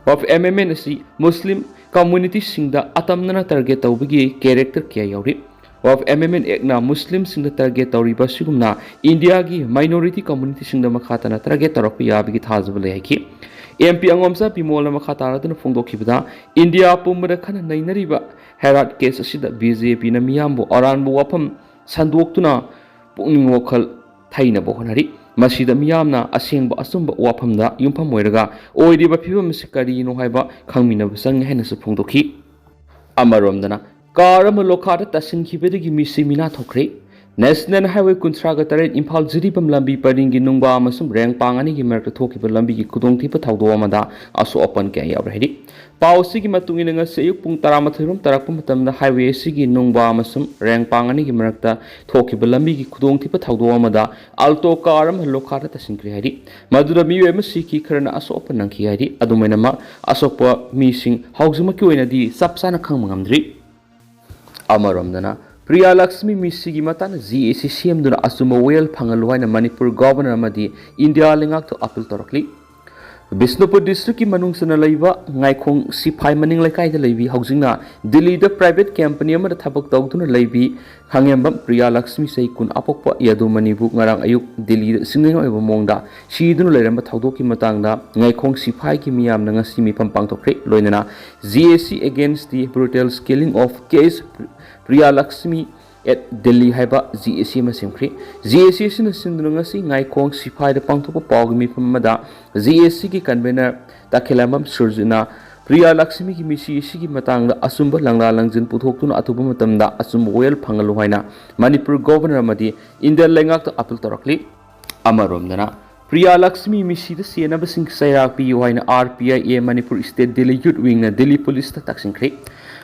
ꯋꯥꯐ ꯑꯦꯃꯦꯟꯃꯦꯟꯠ ꯑꯁꯤ ꯃꯨꯁꯂꯤꯝ ꯀꯝꯃꯨꯅꯤꯇꯤꯁꯤꯡꯗ ꯑꯇꯝꯅꯅ ꯇꯥꯔꯒꯦꯠ ꯇꯧꯕꯒꯤ ꯀꯦꯔꯦꯛꯇꯔ ꯀꯌꯥ ꯌꯥꯎꯔꯤ꯫ ꯋꯥꯐ ꯑꯦꯃꯦꯟꯃꯦꯟꯠ ꯑꯦꯛꯅ ꯃꯨꯁꯂꯤꯝꯁꯤꯡꯗ ꯇꯥꯔꯒꯦꯠ ꯇꯧꯔꯤꯕ ꯑꯁꯤꯒꯨꯝꯅ ꯏꯟꯗꯤꯌꯥꯒꯤ ꯃꯥꯏꯅꯣꯔꯤꯇꯤ ꯀꯝꯃꯨꯅꯤꯇꯤꯁꯤꯡꯗ ꯃꯈꯥ ꯇꯥꯅ ꯇꯥꯔꯒꯦꯠ ꯇꯧꯔꯛꯄ ꯌꯥꯕꯒꯤ ꯊꯥꯖꯕ ꯂꯩ ꯍꯥꯏꯈꯤ꯫ ꯑꯦꯝ ꯄꯤ ꯑꯉꯣꯝꯆꯥ ꯕꯤꯃꯣꯜꯅ ꯃꯈꯥ ꯇꯥꯔꯗꯨꯅ ꯐꯣꯡꯗꯣꯛꯈꯤꯕꯗ, ꯏꯟꯗꯤꯌꯥ ꯄꯨꯝꯕꯗ ꯈꯟꯅ ꯅꯩꯅꯔꯤꯕ ꯍꯦꯔꯥꯠ ꯀꯦꯁ ꯑꯁꯤꯗ ꯕꯤ ꯖꯦ ꯄꯤꯅ ꯃꯤꯌꯥꯝꯕꯨ ꯑꯔꯥꯟꯕ ꯋꯥꯐꯝ ꯁꯟꯗꯣꯛꯇꯨꯅ ꯄꯨꯛꯅꯤꯡ ꯋꯥꯈꯜ ꯊꯩꯅꯕ ꯍꯣꯠꯅꯔꯤ꯫ ꯃꯁꯤꯗ ꯃꯤꯌꯥꯝꯅ ꯑꯁꯦꯡꯕ ꯑꯆꯨꯝꯕ ꯋꯥꯐꯝꯗ ꯌꯨꯝꯐꯝ ꯑꯣꯏꯔꯒ ꯑꯣꯏꯔꯤꯕ ꯐꯤꯕꯝ ꯑꯁꯤ ꯀꯔꯤꯅꯣ ꯍꯥꯏꯕ ꯈꯪꯃꯤꯟꯅꯕ ꯆꯪꯏ ꯍꯥꯏꯅꯁꯨ ꯐꯣꯡꯗꯣꯛꯈꯤ꯫ ꯑꯃꯔꯣꯝꯗꯅ, ꯀꯥꯔ ꯑꯃ ꯂꯣꯈꯥꯗ ꯇꯥꯁꯤꯟꯈꯤꯕꯗꯒꯤ ꯃꯤꯁꯤ ꯃꯤꯅꯥ ꯊꯣꯛꯈ꯭ꯔꯦ꯫ ꯅꯦꯁꯅꯦꯜ ꯍꯥꯏꯋꯦ ꯀꯨꯟꯊ꯭ꯔꯥꯒ ꯇꯔꯦꯠ ꯏꯝꯐꯥꯜ ꯖꯤꯔꯤꯕꯥꯝ ꯂꯝꯕꯤ ꯄꯔꯤꯡꯒꯤ ꯅꯨꯡꯕꯥ ꯑꯃꯁꯨꯡ ꯔꯦꯡꯄꯥꯡ ꯑꯅꯤꯒꯤ ꯃꯔꯛꯇ ꯊꯣꯛꯈꯤꯕ ꯂꯝꯕꯤꯒꯤ ꯈꯨꯗꯣꯡꯊꯤꯕ ꯊꯧꯗꯣꯛ ꯑꯃꯗ ꯑꯁꯣꯛ ꯑꯄꯟ ꯀꯌꯥ ꯌꯥꯎꯔꯦ ꯍꯥꯏꯔꯤ꯫ ꯄꯥꯎ ꯑꯁꯤꯒꯤ ꯃꯇꯨꯡ ꯏꯟꯅ, ꯉꯁꯤ ꯑꯌꯨꯛ ꯄꯨꯡ ꯇꯔꯥꯃꯥꯊꯣꯏ ꯔꯣꯝ ꯇꯥꯔꯛꯄ ꯃꯇꯝꯗ ꯍꯥꯏꯋꯦ ꯑꯁꯤꯒꯤ ꯅꯨꯡꯕꯥ ꯑꯃꯁꯨꯡ ꯔꯦꯡꯄꯥꯡ ꯑꯅꯤꯒꯤ ꯃꯔꯛꯇ ꯊꯣꯛꯈꯤꯕ ꯂꯝꯕꯤꯒꯤ ꯈꯨꯗꯣꯡꯊꯤꯕ ꯊꯧꯗꯣꯛ ꯑꯃꯗ ꯑꯜꯇꯣ ꯀꯥꯔ ꯑꯃ ꯂꯣꯈꯥꯗ ꯇꯥꯁꯤꯟꯈ꯭ꯔꯦ ꯍꯥꯏꯔꯤ꯫ ꯃꯗꯨꯗ ꯃꯤꯑꯣꯏ ꯑꯃ ꯁꯤꯈꯤ, ꯈꯔꯅ ꯑꯁꯣꯛ ꯑꯄꯟ ꯅꯪꯈꯤ ꯍꯥꯏꯔꯤ꯫ ꯑꯗꯨꯃꯥꯏꯅꯃꯛ, ꯑꯁꯣꯛꯄ ꯃꯤꯁꯤꯡ ꯍꯧꯖꯤꯛꯃꯛꯀꯤ ꯑꯣꯏꯅꯗꯤ ꯆꯞ ꯆꯥꯅ ꯈꯪꯕ ꯉꯝꯗ꯭ꯔꯤ꯫ ꯑꯃꯔꯣꯝꯗꯅ, ꯄ꯭ꯔꯤꯌꯥ ꯂꯛꯁꯃꯤ ꯃꯤꯁꯤꯒꯤ ꯃꯇꯥꯡꯗ ꯖꯤ ꯑꯦ ꯁꯤ ꯁꯦꯝꯗꯨꯅ ꯑꯆꯨꯝꯕ ꯋꯥꯌꯦꯜ ꯐꯪꯍꯜꯂꯨ ꯍꯥꯏꯅ ꯃꯅꯤꯄꯨꯔ ꯒꯣꯚꯔꯅꯔ ꯑꯃꯗꯤ ꯏꯟꯗꯤꯌꯥ ꯂꯩꯉꯥꯛꯇ ꯑꯄꯤꯜ ꯇꯧꯔꯛꯂꯤ꯫ ꯕꯤꯁꯅꯨꯄꯨꯔ ꯗꯤꯁꯇ꯭ꯔꯤꯛꯀꯤ ꯃꯅꯨꯡ ꯆꯟꯅ ꯂꯩꯕ ꯉꯥꯏꯈꯣꯡ ꯁꯤꯐꯥꯏ ꯃꯅꯤꯡ ꯂꯩꯀꯥꯏꯗ ꯂꯩꯕꯤ, ꯍꯧꯖꯤꯛꯅ ꯗꯤꯜꯂꯤꯗ ꯄ꯭ꯔꯥꯏꯚꯦꯠ ꯀꯝꯄꯅꯤ ꯑꯃꯗ ꯊꯕꯛ ꯇꯧꯗꯨꯅ ꯂꯩꯕꯤ ꯈꯥꯉꯦꯝꯕꯝ ꯄ꯭ꯔꯤꯌꯥ ꯂꯛꯁꯃꯤ, ꯆꯍꯤ ꯀꯨꯟ, ꯑꯄꯣꯛꯄ ꯌꯥꯗꯨꯃꯅꯤꯕꯨ ꯉꯔꯥꯡ ꯑꯌꯨꯛ ꯗꯤꯜꯂꯤꯗ ꯁꯤꯡꯅꯅꯤꯡꯉꯥꯏ ꯑꯣꯏꯕ ꯃꯑꯣꯡꯗ ꯁꯤꯗꯨꯅ ꯂꯩꯔꯝꯕ ꯊꯧꯗꯣꯛꯀꯤ ꯃꯇꯥꯡꯗ ꯉꯥꯏꯈꯣꯡ ꯁꯤꯐꯥꯏꯒꯤ ꯃꯤꯌꯥꯝꯅ ꯉꯁꯤ ꯃꯤꯐꯝ ꯄꯥꯡꯊꯣꯛꯈ꯭ꯔꯦ꯫ ꯂꯣꯏꯅꯅ G S C Against the Brutal Killing of K S Priya Lakshmi at Delhi ꯍꯥꯏꯕ G S C ꯑꯃ ꯁꯦꯝꯈ꯭ꯔꯦ꯫ G S C ꯑꯁꯤꯅ ꯁꯤꯟꯗꯨꯅ ꯉꯁꯤ ꯉꯥꯏꯈꯣꯡ ꯁꯤꯐꯥꯏꯗ ꯄꯥꯡꯊꯣꯛꯄ ꯄꯥꯎꯒꯤ ꯃꯤꯐꯝ ꯑꯃꯗ G S C ꯒꯤ convener ꯇꯈꯦꯂꯝꯕꯝ ꯁꯨꯔꯖꯤꯠꯅ ꯄ꯭ꯔꯤꯌꯥ ꯂꯛꯁꯃꯤꯒꯤ ꯃꯤꯁꯤ ꯑꯁꯤꯒꯤ ꯃꯇꯥꯡꯗ ꯑꯆꯨꯝꯕ ꯂꯪꯂꯥ ꯂꯪꯖꯤꯟ ꯄꯨꯊꯣꯛꯇꯨꯅ ꯑꯊꯨꯕ ꯃꯇꯝꯗ ꯑꯆꯨꯝꯕ ꯋꯥꯌꯦꯜ ꯐꯪꯍꯜꯂꯨ ꯍꯥꯏꯅ ꯃꯅꯤꯄꯨꯔ ꯒꯣꯚꯔꯅꯔ ꯑꯃꯗꯤ ꯏꯟꯗꯤꯌꯥ ꯂꯩꯉꯥꯛꯇ ꯑꯥꯄꯤꯜ ꯇꯧꯔꯛꯂꯤ꯫ ꯑꯃꯔꯣꯝꯗꯅ ꯄ꯭ꯔꯤꯌꯥ ꯂꯛꯁꯃꯤ ꯃꯤꯁꯤꯗ ꯆꯦꯟꯅꯕꯁꯤꯡ ꯆꯩꯔꯥꯛ ꯄꯤꯌꯨ ꯍꯥꯏꯅ R P I A Manipur state Delhi youth ꯋꯤꯡꯅ ꯗꯤꯜꯂꯤ ꯄꯨꯂꯤꯁꯇ ꯇꯛꯁꯤꯟꯈ꯭ꯔꯦ꯫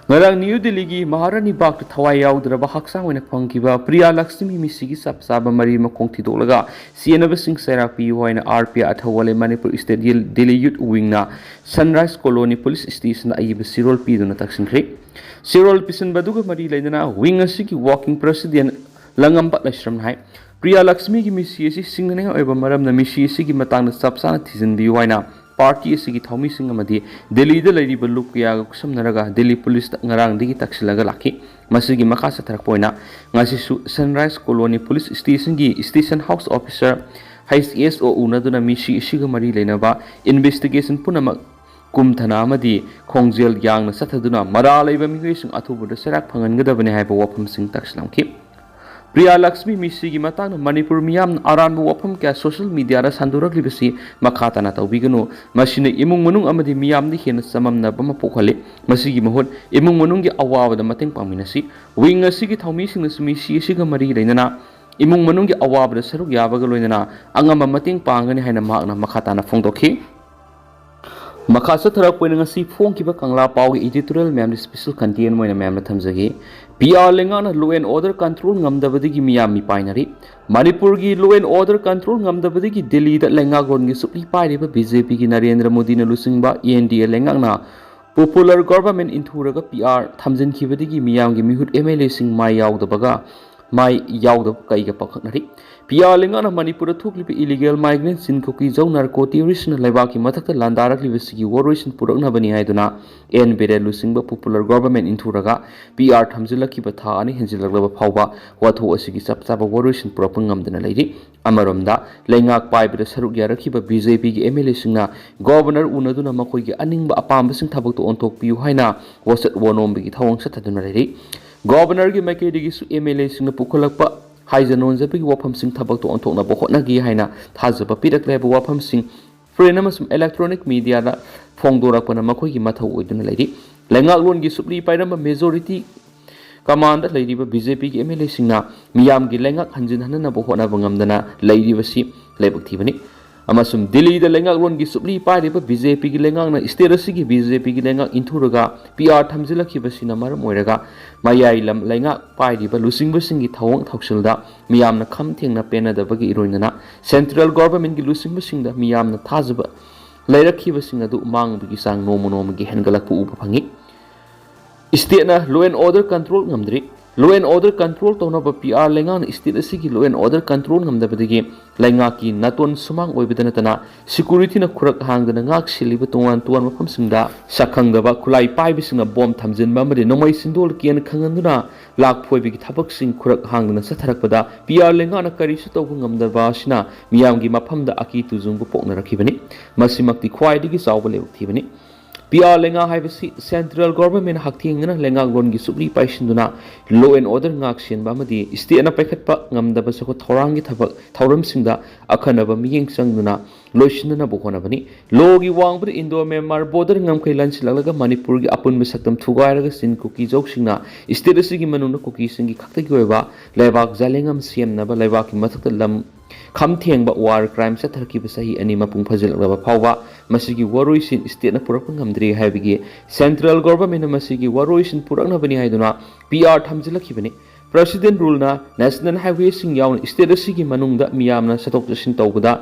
ꯉꯔꯥꯡ ꯅ꯭ꯌꯨ ꯗꯤꯜꯂꯤꯒꯤ ꯃꯍꯥꯔꯥꯅꯤ ꯕꯥꯒꯇ ꯊꯋꯥꯏ ꯌꯥꯎꯗ꯭ꯔꯕ ꯍꯛꯆꯥꯡ ꯑꯣꯏꯅ ꯐꯪꯈꯤꯕ ꯄ꯭ꯔꯤꯌꯥ ꯂꯛꯁꯃꯤ ꯃꯤꯁꯤꯒꯤ ꯆꯞ ꯆꯥꯕ ꯃꯔꯤ ꯃꯈꯣꯡ ꯊꯤꯗꯣꯛꯂꯒ ꯆꯦꯟꯅꯕꯁꯤꯡ ꯆꯩꯔꯥꯛ ꯄꯤꯌꯨ ꯍꯥꯏꯅ R P I ꯑꯊꯧꯕ ꯂꯩ ꯃꯅꯤꯄꯨꯔ ꯁ꯭ꯇꯦꯠ ꯗꯤꯜ-, ꯗꯤꯜꯂꯤ ꯌꯨꯠ ꯋꯤꯡꯅ ꯁꯟꯔꯥꯏꯁ ꯀꯣꯂꯣꯅꯤ ꯄꯨꯂꯤꯁ ꯁ꯭ꯇꯦꯁꯟꯗ ꯑꯏꯕ ꯆꯦꯔꯣꯜ ꯄꯤꯗꯨꯅ ꯇꯛꯁꯤꯟꯈ꯭ꯔꯦ꯫ ꯆꯦꯔꯣꯜ ꯄꯤꯁꯤꯟꯕ ꯑꯗꯨꯒ ꯃꯔꯤ ꯂꯩꯅꯅ ꯋꯤꯡ ꯑꯁꯤꯒꯤ ꯋꯥꯔꯀꯤꯡ ꯄ꯭ꯔꯦꯁꯤꯗꯦꯟꯠ ꯂꯪꯉꯝꯕ ꯂꯩꯁ꯭ꯔꯝꯅ ꯍꯥꯏ, ꯄ꯭ꯔꯤꯌꯥ ꯂꯛꯁꯃꯤꯒꯤ ꯃꯤꯁꯤ ꯑꯁꯤ ꯁꯤꯡꯅꯅꯤꯡꯉꯥꯏ ꯑꯣꯏꯕ ꯃꯔꯝꯅ ꯃꯤꯁꯤ ꯑꯁꯤꯒꯤ ꯃꯇꯥꯡꯗ ꯆꯞ ꯆꯥꯅ ꯊꯤꯖꯤꯟꯕꯤꯌꯨ ꯍꯥꯏꯅ ꯄꯥꯔꯇꯤ ꯑꯁꯤꯒꯤ ꯊꯧꯃꯤꯁꯤꯡ ꯑꯃꯗꯤ ꯗꯤꯜꯂꯤꯗ ꯂꯩꯔꯤꯕ ꯂꯨꯞ ꯀꯌꯥꯒ ꯈꯨꯠꯁꯝꯅꯔꯒ ꯗꯤꯜꯂꯤ ꯄꯨꯂꯤꯁꯇ ꯉꯔꯥꯡꯗꯒꯤ ꯇꯛꯁꯤꯜꯂꯒ ꯂꯥꯛꯈꯤ꯫ ꯃꯁꯤꯒꯤ ꯃꯈꯥ ꯆꯠꯊꯔꯛꯄ ꯑꯣꯏꯅ ꯉꯁꯤꯁꯨ ꯁꯟꯔꯥꯏꯁ ꯀꯣꯂꯣꯅꯤ ꯄꯨꯂꯤꯁ ꯁ꯭ꯇꯦꯁꯟꯒꯤ station house officer H S O ꯎꯅꯗꯨꯅ ꯃꯤꯁꯤ ꯑꯁꯤꯒ ꯃꯔꯤ ꯂꯩꯅꯕ ꯏꯟꯚꯦꯁꯇꯤꯒꯦꯁꯟ ꯄꯨꯝꯅꯃꯛ ꯀꯨꯝꯊꯅ ꯑꯃꯗꯤ ꯈꯣꯡꯖꯦꯜ ꯌꯥꯡꯅ ꯆꯠꯊꯗꯨꯅ ꯃꯔꯥꯜ ꯂꯩꯕ ꯃꯤꯑꯣꯏꯁꯤꯡ ꯑꯊꯨꯕꯗ ꯆꯩꯔꯥꯛ ꯐꯪꯍꯟꯒꯗꯕꯅꯤ ꯍꯥꯏꯕ ꯋꯥꯐꯝꯁꯤꯡ ꯇꯛꯁꯤꯜꯂꯝꯈꯤ꯫ ꯄ꯭ꯔꯤꯌꯥ ꯂꯛꯁꯃꯤ ꯃꯤꯁꯤꯒꯤ ꯃꯇꯥꯡꯗ ꯃꯅꯤꯄꯨꯔ ꯃꯤꯌꯥꯝꯅ ꯑꯔꯥꯟꯕ ꯋꯥꯐꯝ ꯀꯌꯥ ꯁꯣꯁꯤꯌꯦꯜ ꯃꯤꯗꯤꯌꯥꯗ ꯁꯟꯗꯣꯔꯛꯂꯤꯕꯁꯤ ꯃꯈꯥ ꯇꯥꯅ ꯇꯧꯕꯤꯒꯅꯨ꯫ ꯃꯁꯤꯅ ꯏꯃꯨꯡ ꯃꯅꯨꯡ ꯑꯃꯗꯤ ꯃꯤꯌꯥꯝꯗ ꯍꯦꯟꯅ ꯆꯃꯝꯅꯕ ꯑꯃ ꯄꯣꯛꯍꯜꯂꯤ꯫ ꯃꯁꯤꯒꯤ ꯃꯍꯨꯠ ꯏꯃꯨꯡ ꯃꯅꯨꯡꯒꯤ ꯑꯋꯥꯕꯗ ꯃꯇꯦꯡ ꯄꯥꯡꯃꯤꯟꯅꯁꯤ꯫ ꯋꯤꯡ ꯑꯁꯤꯒꯤ ꯊꯧꯃꯤꯁꯤꯡꯅꯁꯨ ꯃꯤꯁꯤ ꯑꯁꯤꯒ ꯃꯔꯤ ꯂꯩꯅꯅ ꯏꯃꯨꯡ ꯃꯅꯨꯡꯒꯤ ꯑꯋꯥꯕꯗ ꯁꯔꯨꯛ ꯌꯥꯕꯒ ꯂꯣꯏꯅꯅ ꯑꯉꯝꯕ ꯃꯇꯦꯡ ꯄꯥꯡꯒꯅꯤ ꯍꯥꯏꯅ ꯃꯍꯥꯛꯅ ꯃꯈꯥ ꯇꯥꯅ ꯐꯣꯡꯗꯣꯛꯈꯤ꯫ ꯃꯈꯥ ꯆꯠꯊꯔꯛꯄ ꯑꯣꯏꯅ ꯉꯁꯤ ꯐꯣꯡꯈꯤꯕ ꯀꯪꯂꯥ ꯄꯥꯎꯒꯤ editorial ꯃꯌꯥꯝꯗꯤ special content ꯑꯣꯏꯅ ꯃꯌꯥꯝꯗ ꯊꯝꯖꯒꯦ꯫ P R ꯂꯩꯉꯥꯛꯅ law and order control ꯉꯝꯗꯕꯗꯒꯤ ꯃꯤꯌꯥꯝ ꯃꯤꯄꯥꯏꯅꯔꯤ꯫ ꯃꯅꯤꯄꯨꯔꯒꯤ law and order control ꯉꯝꯗꯕꯗꯒꯤ ꯗꯤꯜꯂꯤꯗ ꯂꯩꯉꯥꯛꯂꯣꯟꯒꯤ ꯆꯨꯞꯂꯤ ꯄꯥꯏꯔꯤꯕ B J P ꯒꯤ ꯅꯔꯦꯟꯗ꯭ꯔ ꯃꯣꯗꯤꯅ ꯂꯨꯆꯤꯡꯕ N D A ꯂꯩꯉꯥꯛꯅ popular government ꯏꯟꯊꯨꯔꯒ P R ꯊꯝꯖꯤꯟꯈꯤꯕꯗꯒꯤ ꯃꯤꯌꯥꯝꯒꯤ ꯃꯤꯍꯨꯠ M L A ꯁꯤꯡ ꯃꯥꯏ ꯌꯥꯎꯗꯕꯒ ꯃꯥꯏ ꯌꯥꯎꯗꯕ ꯀꯩꯒ ꯄꯥꯡꯈꯛꯅꯔꯤ꯫ ꯄꯤ ꯑꯥꯔ ꯂꯩꯉꯥꯛꯅ ꯃꯅꯤꯄꯨꯔꯗ ꯊꯣꯛꯂꯤꯕ illegal migrant ꯆꯤꯟ ꯀꯨꯀꯤ ꯖꯧ narco terroristꯅ ꯂꯩꯕꯥꯛꯀꯤ ꯃꯊꯛꯇ ꯂꯥꯟꯗꯥꯔꯛꯂꯤꯕꯁꯤꯒꯤ ꯋꯥꯔꯣꯏꯁꯤꯟ ꯄꯨꯔꯛꯅꯕꯅꯤ ꯍꯥꯏꯗꯨꯅ ꯑꯦꯟ ꯕꯤꯔꯦꯟ ꯂꯨꯆꯤꯡꯕ popular government ꯏꯟꯊꯨꯔꯒ ꯄꯤ ꯑꯥꯔ ꯊꯝꯖꯤꯜꯂꯛꯈꯤꯕ ꯊꯥ ꯑꯅꯤ ꯍꯦꯟꯖꯤꯜꯂꯛꯂꯕ ꯐꯥꯎꯕ ꯋꯥꯊꯣꯛ ꯑꯁꯤꯒꯤ ꯆꯞ ꯆꯥꯕ ꯋꯥꯔꯣꯏꯁꯤꯟ ꯄꯨꯔꯛꯄ ꯉꯝꯗꯅ ꯂꯩꯔꯤ꯫ ꯑꯃꯔꯣꯝꯗ, ꯂꯩꯉꯥꯛ ꯄꯥꯏꯕꯗ ꯁꯔꯨꯛ ꯌꯥꯔꯛꯈꯤꯕ ꯕꯤ ꯖꯦ ꯄꯤꯒꯤ ꯑꯦꯝ ꯑꯦꯜ ꯑꯦꯁꯤꯡꯅ ꯒꯣꯕꯔꯅꯔ ꯎꯅꯗꯨꯅ ꯃꯈꯣꯏꯒꯤ ꯑꯅꯤꯡꯕ ꯑꯄꯥꯝꯕꯁꯤꯡ ꯊꯕꯛꯇ ꯑꯣꯟꯊꯣꯛꯄꯤꯌꯨ ꯍꯥꯏꯅ ꯋꯥꯆꯠ ꯋꯥꯅꯣꯝꯕꯒꯤ ꯊꯧꯑꯣꯡ ꯆꯠꯊꯗꯨꯅ ꯂꯩꯔꯤ꯫ ꯒꯣꯕꯔꯅꯔꯒꯤ ꯃꯥꯏꯀꯩꯗꯒꯤꯁꯨ ꯑꯦꯝ ꯑꯦꯜ ꯑꯦꯁꯤꯡꯅ ꯄꯨꯈꯠꯂꯛꯄ ꯍꯥꯏꯖ ꯅꯣꯟꯖꯕꯒꯤ ꯋꯥꯐꯝꯁꯤꯡ ꯊꯕꯛꯇ ꯑꯣꯟꯊꯣꯛꯅꯕ ꯍꯣꯠꯅꯒꯦ ꯍꯥꯏꯅ ꯊꯥꯖꯕ ꯄꯤꯔꯛꯂꯦ ꯍꯥꯏꯕ ꯋꯥꯐꯝꯁꯤꯡ print ꯑꯃꯁꯨꯡ electronic mediaꯗ ꯐꯣꯡꯗꯣꯔꯛꯄꯅ ꯃꯈꯣꯏꯒꯤ ꯃꯊꯧ ꯑꯣꯏꯗꯨꯅ ꯂꯩꯔꯤ꯫ ꯂꯩꯉꯥꯛꯂꯣꯟꯒꯤ ꯁꯨꯞꯂꯤ ꯄꯥꯏꯔꯝꯕ majority commandꯗ ꯂꯩꯔꯤꯕ ꯕꯤ ꯖꯦ ꯄꯤꯒꯤ ꯑꯦꯝ ꯑꯦꯜ ꯑꯦꯁꯤꯡꯅ ꯃꯤꯌꯥꯝꯒꯤ ꯂꯩꯉꯥꯛ ꯍꯟꯖꯤꯟꯍꯟꯅꯕ ꯍꯣꯠꯅꯕ ꯉꯝꯗꯅ ꯂꯩꯔꯤꯕꯁꯤ ꯂꯥꯏꯕꯛ ꯊꯤꯕꯅꯤ꯫ ꯑꯃꯁꯨꯡ ꯗꯤꯜꯂꯤꯗ ꯂꯩꯉꯥꯛꯂꯣꯟꯒꯤ ꯁꯨꯞꯂꯤ ꯄꯥꯏꯔꯤꯕ ꯕꯤ ꯖꯦ ꯄꯤꯒꯤ ꯂꯩꯉꯥꯛꯅ state ꯑꯁꯤꯒꯤ ꯕꯤ ꯖꯦ ꯄꯤꯒꯤ ꯂꯩꯉꯥꯛ ꯏꯟꯊꯨꯔꯒ ꯄꯤ ꯑꯥꯔ ꯊꯝꯖꯤꯜꯂꯛꯈꯤꯕꯁꯤꯅ ꯃꯔꯝ ꯑꯣꯏꯔꯒ ꯃꯌꯥꯏ ꯂꯝ ꯂꯩꯉꯥꯛ ꯄꯥꯏꯔꯤꯕ ꯂꯨꯆꯤꯡꯕꯁꯤꯡꯒꯤ ꯊꯧꯑꯣꯡ ꯊꯧꯁꯤꯜꯗ ꯃꯤꯌꯥꯝꯅ ꯈꯝ ꯊꯦꯡꯅ ꯄꯦꯟꯅꯗꯕꯒꯤ ꯏꯔꯣꯏꯅꯅ central governmentꯀꯤ ꯂꯨꯆꯤꯡꯕꯁꯤꯡꯗ ꯃꯤꯌꯥꯝꯅ ꯊꯥꯖꯕ ꯂꯩꯔꯛꯈꯤꯕꯁꯤꯡ ꯑꯗꯨ ꯃꯥꯡꯕꯒꯤ ꯆꯥꯡ ꯅꯣꯡꯃ ꯅꯣꯡꯃꯒꯤ ꯍꯦꯟꯒꯠꯂꯛꯄ ꯎꯕ ꯐꯪꯉꯤ꯫ Stateꯅ law and order control ꯉꯝꯗ꯭ꯔꯤ꯫ Law and order control ꯇꯧꯅꯕ ꯄꯤ ꯑꯥꯔ ꯂꯩꯉꯥꯛꯅ state ꯑꯁꯤꯒꯤ law and order control ꯉꯝꯗꯕꯗꯒꯤ ꯂꯩꯉꯥꯛꯀꯤ ꯅꯥꯇꯣꯟ ꯁꯨꯃꯥꯡ ꯑꯣꯏꯕꯗ ꯅꯠꯇꯅ securityꯅ ꯈꯨꯔꯛ ꯍꯥꯡꯗꯅ ꯉꯥꯛ ꯁꯦꯜꯂꯤꯕ ꯇꯣꯉꯥꯟ ꯇꯣꯉꯥꯟꯕ ꯃꯐꯝꯁꯤꯡꯗ ꯁꯛꯈꯪꯗꯕ ꯈꯨꯠꯂꯥꯏ ꯄꯥꯏꯕꯁꯤꯡꯅ ꯕꯣꯝ ꯊꯝꯖꯤꯟꯕ ꯑꯃꯗꯤ ꯅꯣꯡꯃꯩ ꯆꯤꯟꯗꯣꯜ ꯀꯦꯟ ꯈꯪꯍꯟꯗꯨꯅ ꯂꯥꯛ ꯐꯣꯏꯕꯒꯤ ꯊꯕꯛꯁꯤꯡ ꯈꯨꯔꯛ ꯍꯥꯡꯗꯅ ꯆꯠꯊꯔꯛꯄꯗ ꯄꯤ ꯑꯥꯔ ꯂꯩꯉꯥꯛꯅ ꯀꯔꯤꯁꯨ ꯇꯧꯕ ꯉꯝꯗꯕ ꯑꯁꯤꯅ ꯃꯤꯌꯥꯝꯒꯤ ꯃꯐꯝꯗ ꯑꯀꯤ ꯇꯨꯖꯨꯡꯕ ꯄꯣꯛꯅꯔꯛꯈꯤꯕꯅꯤ꯫ ꯃꯁꯤꯃꯛꯇꯤ ꯈ꯭ꯋꯥꯏꯗꯒꯤ ꯆꯥꯎꯕ ꯂꯥꯏꯕꯛ ꯊꯤꯕꯅꯤ꯫ ꯄꯤ ꯑꯥꯔ ꯂꯩꯉꯥꯛ ꯍꯥꯏꯕꯁꯤ central government ꯍꯛꯊꯦꯡꯅꯅ ꯂꯩꯉꯥꯛꯂꯣꯟꯒꯤ ꯁꯨꯛꯂꯤ ꯄꯥꯏꯁꯤꯟꯗꯨꯅ law and order ꯉꯥꯛ ꯁꯦꯟꯕ ꯑꯃꯗꯤ stateꯅ ꯄꯥꯏꯈꯠꯄ ꯉꯝꯗꯕ ꯆꯥꯎꯈꯠ ꯊꯧꯔꯥꯡꯒꯤ ꯊꯕꯛ ꯊꯧꯔꯝꯁꯤꯡꯗ ꯑꯈꯟꯅꯕ ꯃꯤꯠꯌꯦꯡ ꯆꯪꯗꯨꯅ ꯂꯣꯏꯁꯤꯟꯅꯅꯕ ꯍꯣꯠꯅꯕꯅꯤ꯫ Lawꯒꯤ ꯋꯥꯡꯃꯗ Indo Myanmar border ꯉꯝꯈꯩ ꯂꯥꯟꯁꯤꯜꯂꯛꯂꯒ ꯃꯅꯤꯄꯨꯔꯒꯤ ꯑꯄꯨꯟꯕ ꯁꯛꯇꯝ ꯊꯨꯒꯥꯏꯔꯒ ꯆꯤꯟ ꯀꯨꯀꯤ ꯖꯧꯁꯤꯡꯅ state ꯑꯁꯤꯒꯤ ꯃꯅꯨꯡꯗ ꯀꯨꯀꯤꯁꯤꯡꯒꯤ ꯈꯛꯇꯒꯤ ꯑꯣꯏꯕ ꯂꯩꯕꯥꯛ ꯖꯥꯂꯦꯡ ꯑꯃ ꯁꯦꯝꯅꯕ ꯂꯩꯕꯥꯛꯀꯤ ꯃꯊꯛꯇ ꯂꯝ ꯈꯝ ꯊꯦꯡꯕ war crime ꯆꯠꯊꯔꯛꯈꯤꯕ ꯆꯍꯤ ꯑꯅꯤ ꯃꯄꯨꯡ ꯐꯥꯖꯤꯜꯂꯛꯂꯕ ꯐꯥꯎꯕ ꯃꯁꯤꯒꯤ ꯋꯥꯔꯣꯏꯁꯤꯟ stateꯅ ꯄꯨꯔꯛꯄ ꯉꯝꯗ꯭ꯔꯤ ꯍꯥꯏꯕꯒꯤ central governmentꯅ ꯃꯁꯤꯒꯤ ꯋꯥꯔꯣꯏꯁꯤꯟ ꯄꯨꯔꯛꯅꯕꯅꯤ ꯍꯥꯏꯗꯨꯅ ꯄꯤ ꯑꯥꯔ ꯊꯝꯖꯤꯜꯂꯛꯈꯤꯕꯅꯤ꯫ President ruleꯅ national highwayꯁꯤꯡ ꯌꯥꯎꯅ state ꯑꯁꯤꯒꯤ ꯃꯅꯨꯡꯗ ꯃꯤꯌꯥꯝꯅ ꯆꯠꯊꯣꯛ ꯆꯠꯁꯤꯟ ꯇꯧꯕꯗ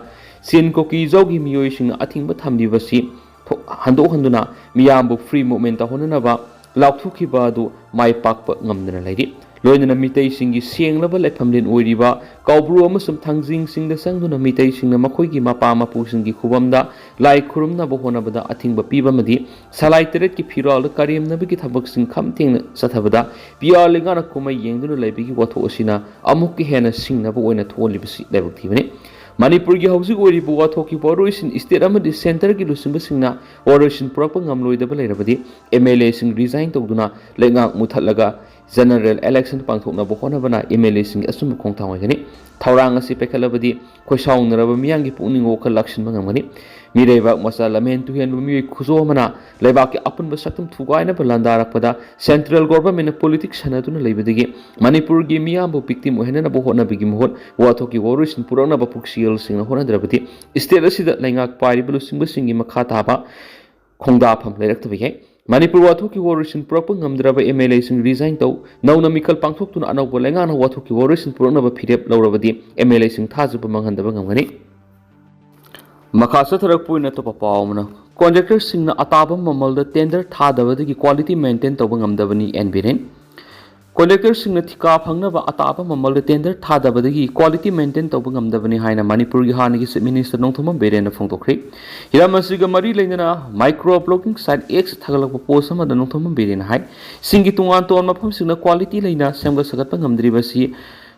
ꯆꯤꯟ ꯀꯨꯀꯤ ꯖꯧꯒꯤ ꯃꯤꯑꯣꯏꯁꯤꯡꯅ ꯑꯊꯤꯡꯕ ꯊꯝꯂꯤꯕꯁꯤ ꯊꯣ-, ꯍꯟꯗꯣꯛꯍꯟꯗꯨꯅ ꯃꯤꯌꯥꯝꯕꯨ free movement ꯇꯧꯍꯟꯅꯅꯕ ꯂꯥꯎꯊꯣꯛꯈꯤꯕ ꯑꯗꯨ ꯃꯥꯏ ꯄꯥꯛꯄ ꯉꯝꯗꯅ ꯂꯩꯔꯤ꯫ ꯂꯣꯏꯅꯅ ꯃꯤꯇꯩꯁꯤꯡꯒꯤ ꯁꯦꯡꯂꯕ ꯂꯩꯐꯝꯂꯦꯟ ꯑꯣꯏꯔꯤꯕ ꯀꯥꯎꯕ꯭ꯔꯨ ꯑꯃꯁꯨꯡ ꯊꯥꯡꯖꯤꯡꯁꯤꯡꯗ ꯆꯪꯗꯨꯅ ꯃꯤꯇꯩꯁꯤꯡꯅ ꯃꯈꯣꯏꯒꯤ ꯃꯄꯥ ꯃꯄꯨꯁꯤꯡꯒꯤ ꯈꯨꯕꯝꯗ ꯂꯥꯏ ꯈꯨꯔꯨꯝꯅꯕ ꯍꯣꯠꯅꯕꯗ ꯑꯊꯤꯡꯕ ꯄꯤꯕ ꯑꯃꯗꯤ ꯁꯂꯥꯏ ꯇꯔꯦꯠꯀꯤ ꯐꯤꯔꯥꯜꯗ ꯀꯔꯦꯝꯅꯕꯒꯤ ꯊꯕꯛꯁꯤꯡ ꯈꯝ ꯊꯦꯡꯅ ꯆꯠꯊꯕꯗ ꯄꯤ ꯑꯥꯔ ꯂꯩꯉꯥꯛꯅ ꯀꯨꯝꯍꯩ ꯌꯦꯡꯗꯨꯅ ꯂꯩꯕꯒꯤ ꯋꯥꯊꯣꯛ ꯑꯁꯤꯅ ꯑꯃꯨꯛꯀ ꯍꯦꯟꯅ ꯁꯤꯡꯅꯕ ꯑꯣꯏꯅ ꯊꯣꯛꯍꯜꯂꯤꯕꯁꯤ ꯂꯥꯏꯕꯛ ꯊꯤꯕꯅꯤ꯫ ꯃꯅꯤꯄꯨꯔꯒꯤ ꯍꯧꯖꯤꯛ ꯑꯣꯏꯔꯤꯕ ꯋꯥꯊꯣꯛꯀꯤ ꯋꯥꯔꯣꯏꯁꯤꯟ ꯁ꯭ꯇꯦꯠ ꯑꯃꯗꯤ ꯁꯦꯟꯇꯔꯒꯤ ꯂꯨꯆꯤꯡꯕꯁꯤꯡꯅ ꯋꯥꯔꯣꯏꯁꯤꯟ ꯄꯨꯔꯛꯄ ꯉꯝꯂꯣꯏꯗꯕ ꯂꯩꯔꯕꯗꯤ ꯑꯦꯝ ꯑꯦꯜ ꯑꯦꯁꯤꯡ ꯔꯤꯖꯥꯏꯟ ꯇꯧꯗꯨꯅ ꯂꯩꯉꯥꯛ ꯃꯨꯊꯠꯂꯒ ꯖꯦꯅꯔꯦꯜ ꯏꯂꯦꯛꯁꯟ ꯄꯥꯡꯊꯣꯛꯅꯕ ꯍꯣꯠꯅꯕꯅ ꯑꯦꯝ ꯑꯦꯜ ꯑꯦꯁꯤꯡꯒꯤ ꯑꯆꯨꯝꯕ ꯈꯣꯡꯊꯥꯡ ꯑꯣꯏꯒꯅꯤ꯫ ꯊꯧꯔꯥꯡ ꯑꯁꯤ ꯄꯥꯏꯈꯠꯂꯕꯗꯤ ꯈꯣꯏꯁꯥꯎꯅꯔꯕ ꯃꯤꯌꯥꯝꯒꯤ ꯄꯨꯛꯅꯤꯡ ꯋꯥꯈꯜ ꯂꯥꯛꯁꯤꯟꯕ ꯉꯝꯒꯅꯤ꯫ ꯃꯤꯔꯩꯕꯥꯛ ꯃꯆꯥ ꯂꯝꯍꯦꯟ ꯇꯨꯍꯦꯟꯕ ꯃꯤꯑꯣꯏ ꯈꯨꯖꯣ ꯑꯃꯅ ꯂꯩꯕꯥꯛꯀꯤ ꯑꯄꯨꯟꯕ ꯁꯛꯇꯝ ꯊꯨꯒꯥꯏꯅꯕ ꯂꯥꯟꯗꯥꯔꯛꯄꯗ ꯁꯦꯟꯇ꯭ꯔꯦꯜ ꯒꯣꯚꯔꯟꯃꯦꯟꯠꯅ ꯄꯣꯂꯤꯇꯤꯛꯁ ꯁꯥꯟꯅꯗꯨꯅ ꯂꯩꯕꯗꯒꯤ ꯃꯅꯤꯄꯨꯔꯒꯤ ꯃꯤꯌꯥꯝꯕꯨ ꯚꯤꯛꯇꯤꯝ ꯑꯣꯏꯍꯟꯅꯅꯕ ꯍꯣꯠꯅꯕꯒꯤ ꯃꯍꯨꯠ ꯋꯥꯊꯣꯛꯀꯤ ꯋꯥꯔꯣꯏꯁꯤꯟ ꯄꯨꯔꯛꯅꯕ ꯄꯨꯛꯆꯦꯜꯁꯤꯡꯅ ꯍꯣꯠꯅꯗ꯭ꯔꯕꯗꯤ ꯁ꯭ꯇꯦꯠ ꯑꯁꯤꯗ ꯂꯩꯉꯥꯛ ꯄꯥꯏꯔꯤꯕ ꯂꯨꯆꯤꯡꯕꯁꯤꯡꯒꯤ ꯃꯈꯥ ꯇꯥꯕ ꯈꯣꯡꯗꯥꯐꯝ ꯂꯩꯔꯛꯇꯕ ꯌꯥꯏ꯫ ꯃꯅꯤꯄꯨꯔ ꯋꯥꯊꯣꯛꯀꯤ ꯋꯥꯔꯣꯏꯁꯤꯟ ꯄꯨꯔꯛꯄ ꯉꯝꯗ꯭ꯔꯕ ꯑꯦꯝ ꯑꯦꯜ ꯑꯦꯁꯤꯡ ꯔꯤꯖꯥꯏꯟ ꯇꯧ, ꯅꯧꯅ ꯃꯤꯈꯜ ꯄꯥꯡꯊꯣꯛꯇꯨꯅ ꯑꯅꯧꯕ ꯂꯩꯉꯥꯛꯅ ꯋꯥꯊꯣꯛꯀꯤ ꯋꯥꯔꯣꯏꯁꯤꯟ ꯄꯨꯔꯛꯅꯕ ꯐꯤꯔꯦꯞ ꯂꯧꯔꯕꯗꯤ ꯑꯦꯝ ꯑꯦꯜ ꯑꯦꯁꯤꯡ ꯊꯥꯖꯕ ꯃꯥꯡꯍꯟꯗꯕ ꯉꯝꯒꯅꯤ꯫ ꯃꯈꯥ ꯆꯠꯊꯔꯛꯄ ꯑꯣꯏꯅ ꯑꯇꯣꯞꯄ ꯄꯥꯎ ꯑꯃꯅ, ꯀꯣꯟꯇ꯭ꯔꯦꯛꯇꯔꯁꯤꯡꯅ ꯑꯇꯥꯕ ꯃꯃꯜꯗ ꯇꯦꯟꯗꯔ ꯊꯥꯗꯕꯗꯒꯤ ꯀ꯭ꯋꯥꯂꯤꯇꯤ ꯃꯦꯟꯇꯦꯟ ꯇꯧꯕ ꯉꯝꯗꯕꯅꯤ, ꯑꯦꯟ ꯕꯤꯔꯦꯟ꯫ ꯀꯣꯟꯇ꯭ꯔꯦꯛꯇꯔꯁꯤꯡꯅ ꯊꯤꯀꯥ ꯐꯪꯅꯕ ꯑꯇꯥꯕ ꯃꯃꯜꯗ ꯇꯦꯟꯗꯔ ꯊꯥꯗꯕꯗꯒꯤ ꯀ꯭ꯋꯥꯂꯤꯇꯤ ꯃꯦꯟꯇꯦꯟ ꯇꯧꯕ ꯉꯝꯗꯕꯅꯤ ꯍꯥꯏꯅ ꯃꯅꯤꯄꯨꯔꯒꯤ ꯍꯥꯟꯅꯒꯤ ꯆꯤꯐ ꯃꯤꯅꯤꯁꯇꯔ ꯅꯣꯡꯊꯣꯝꯕꯝ ꯕꯤꯔꯦꯟꯅ ꯐꯣꯡꯗꯣꯛꯈ꯭ꯔꯤ꯫ ꯍꯤꯔꯝ ꯑꯁꯤꯒ ꯃꯔꯤ ꯂꯩꯅꯅ ꯃꯥꯏꯀ꯭ꯔꯣ ꯕ꯭ꯂꯣꯒꯤꯡ ꯁꯥꯏꯠ ꯑꯦꯛꯁ ꯊꯥꯒꯠꯂꯛꯄ ꯄꯣꯁ ꯑꯃꯗ ꯅꯣꯡꯊꯣꯝꯕꯝ ꯕꯤꯔꯦꯟꯅ ꯍꯥꯏ, ꯆꯤꯡꯒꯤ ꯇꯣꯉꯥꯟ ꯇꯣꯉꯥꯟꯕ ꯃꯐꯝꯁꯤꯡꯗ ꯀ꯭ꯋꯥꯂꯤꯇꯤ ꯂꯩꯅ ꯁꯦꯝꯒꯠ ꯁꯥꯒꯠꯄ ꯉꯝꯗ꯭ꯔꯤꯕꯁꯤ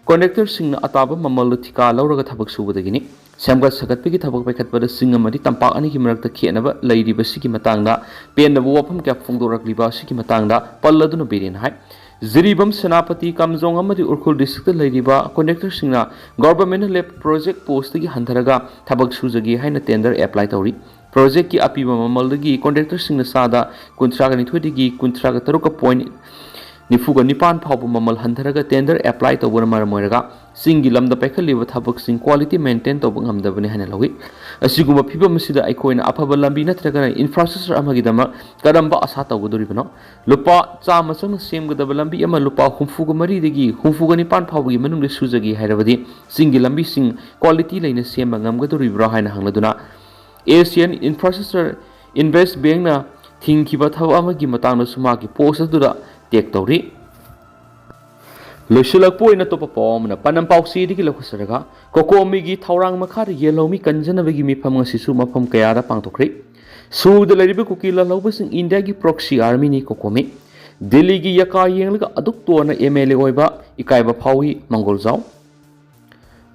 ꯀꯣꯟꯇ꯭ꯔꯦꯛꯇꯔꯁꯤꯡꯅ ꯑꯇꯥꯕ ꯃꯃꯜꯗ ꯊꯤꯀꯥ ꯂꯧꯔꯒ ꯊꯕꯛ ꯁꯨꯕꯗꯒꯤꯅꯤ꯫ ꯁꯦꯝꯒꯠ ꯁꯥꯒꯠꯄꯒꯤ ꯊꯕꯛ ꯄꯥꯏꯈꯠꯄꯗ ꯆꯤꯡ ꯑꯃꯗꯤ ꯇꯝꯄꯥꯛ ꯑꯅꯤꯒꯤ ꯃꯔꯛꯇ ꯈꯦꯠꯅꯕ ꯂꯩꯔꯤꯕꯁꯤꯒꯤ ꯃꯇꯥꯡꯗ ꯄꯦꯟꯗꯕ ꯋꯥꯐꯝ ꯀꯌꯥ ꯐꯣꯡꯗꯣꯔꯛꯂꯤꯕ ꯑꯁꯤꯒꯤ ꯃꯇꯥꯡꯗ ꯄꯜꯂꯗꯨꯅ ꯕꯤꯔꯦꯟꯅ ꯍꯥꯏ, ꯖꯤꯔꯤꯕꯥꯝ, ꯁꯦꯅꯥꯄꯇꯤ, ꯀꯥꯝꯖꯣꯡ ꯑꯃꯗꯤ ꯎꯈ꯭ꯔꯨꯜ ꯗꯤꯁꯇ꯭ꯔꯤꯛꯇ ꯂꯩꯔꯤꯕ ꯀꯣꯟꯇ꯭ꯔꯦꯛꯇꯔꯁꯤꯡꯅ ꯒꯣꯚꯔꯟꯃꯦꯟꯠꯅ ꯂꯦꯞꯄ ꯄ꯭ꯔꯣꯖꯦꯛ ꯄꯣꯁꯇꯒꯤ ꯍꯟꯊꯔꯒ ꯊꯕꯛ ꯁꯨꯖꯒꯦ ꯍꯥꯏꯅ ꯇꯦꯟꯗꯔ ꯑꯦꯄ꯭ꯂꯥꯏ ꯇꯧꯔꯤ꯫ ꯄ꯭ꯔꯣꯖꯦꯛꯀꯤ ꯑꯄꯤꯕ ꯃꯃꯜꯗꯒꯤ ꯀꯣꯟꯇ꯭ꯔꯦꯛꯇꯔꯁꯤꯡꯅ ꯆꯥꯗ ꯀꯨꯟꯊ꯭ꯔꯥꯒ ꯅꯤꯊꯣꯏꯗꯒꯤ ꯀꯨꯟꯊ꯭ꯔꯥꯒ ꯇꯔꯨꯛꯀ ꯄꯣꯏꯟꯠ ꯅꯤꯐꯨꯒ ꯅꯤꯄꯥꯟ ꯐꯥꯎꯕ ꯃꯃꯜ ꯍꯟꯊꯔꯒ ꯇꯦꯟꯗꯔ ꯑꯦꯄ꯭ꯂꯥꯏ ꯇꯧꯕꯅ ꯃꯔꯝ ꯑꯣꯏꯔꯒ ꯆꯤꯡꯒꯤ ꯂꯝꯗ ꯄꯥꯏꯈꯠꯂꯤꯕ ꯊꯕꯛꯁꯤꯡ ꯀ꯭ꯋꯥꯂꯤꯇꯤ ꯃꯦꯟꯇꯦꯟ ꯇꯧꯕ ꯉꯝꯗꯕꯅꯤ ꯍꯥꯏꯅ ꯂꯧꯏ꯫ ꯑꯁꯤꯒꯨꯝꯕ ꯐꯤꯕꯝ ꯑꯁꯤꯗ ꯑꯩꯈꯣꯏꯅ ꯑꯐꯕ ꯂꯝꯕꯤ ꯅꯠꯇ꯭ꯔꯒꯅ ꯏꯟꯐ꯭ꯔꯥꯁ꯭ꯇ꯭ꯔꯛꯆꯔ ꯑꯃꯒꯤꯗꯃꯛ ꯀꯔꯝꯕ ꯑꯁꯥ ꯇꯧꯒꯗꯧꯔꯤꯕꯅꯣ? ꯂꯨꯄꯥ ꯆꯥꯝꯃ ꯆꯪꯅ ꯁꯦꯝꯒꯗꯕ ꯂꯝꯕꯤ ꯑꯃ ꯂꯨꯄꯥ ꯍꯨꯝꯐꯨꯒ ꯃꯔꯤꯗꯒꯤ ꯍꯨꯝꯐꯨꯒ ꯅꯤꯄꯥꯟ ꯐꯥꯎꯕꯒꯤ ꯃꯅꯨꯡꯗ ꯁꯨꯖꯒꯦ ꯍꯥꯏꯔꯕꯗꯤ ꯆꯤꯡꯒꯤ ꯂꯝꯕꯤꯁꯤꯡ ꯀ꯭ꯋꯥꯂꯤꯇꯤ ꯂꯩꯅ ꯁꯦꯝꯕ ꯉꯝꯒꯗꯧꯔꯤꯕ꯭ꯔꯥ ꯍꯥꯏꯅ ꯍꯪꯂꯗꯨꯅ ꯑꯦꯁꯤꯌꯥꯟ ꯏꯟꯐ꯭ꯔꯥꯁ꯭ꯇ꯭ꯔꯛꯆꯔ ꯏꯟꯚꯦꯁ꯭ꯠ ꯕꯦꯡꯛꯅ ꯊꯤꯡꯈꯤꯕ ꯊꯕꯛ ꯑꯃꯒꯤ ꯃꯇꯥꯡꯗꯁꯨ ꯃꯍꯥꯛꯀꯤ ꯄꯣꯁ ꯑꯗꯨꯗ ꯇꯦꯒ ꯇꯧꯔꯤ꯫ ꯂꯣꯏꯁꯤꯜꯂꯛꯄ ꯑꯣꯏꯅ ꯑꯇꯣꯞꯄ ꯄꯥꯎ ꯑꯃꯅ ꯄꯥꯟꯗꯝ ꯄꯥꯎꯆꯦꯗꯒꯤ ꯂꯧꯈꯠꯆꯔꯒ, ꯀꯣꯀꯣꯃꯤꯒꯤ ꯊꯧꯔꯥꯡ ꯃꯈꯥꯗ ꯌꯦꯜꯍꯧꯃꯤ ꯀꯟꯖꯅꯕꯒꯤ ꯃꯤꯐꯝ ꯉꯁꯤꯁꯨ ꯃꯐꯝ ꯀꯌꯥꯗ ꯄꯥꯡꯊꯣꯛꯈ꯭ꯔꯦ꯫ ꯁꯨꯗ ꯂꯩꯔꯤꯕ ꯀꯨꯀꯤ ꯂꯥꯜꯍꯧꯕꯁꯤꯡ ꯏꯟꯗꯤꯌꯥꯒꯤ proxy armyꯅꯤ ꯀꯣꯀꯣꯃꯤ꯫ ꯗꯤꯜꯂꯤꯒꯤ ꯌꯀꯥ ꯌꯦꯡꯂꯒ ꯑꯗꯨꯛ ꯇꯣꯟꯅ MLA ꯑꯣꯏꯕ ꯏꯀꯥꯏꯕ ꯐꯥꯎꯏ ꯃꯪꯒꯣꯜꯖꯥꯎ꯫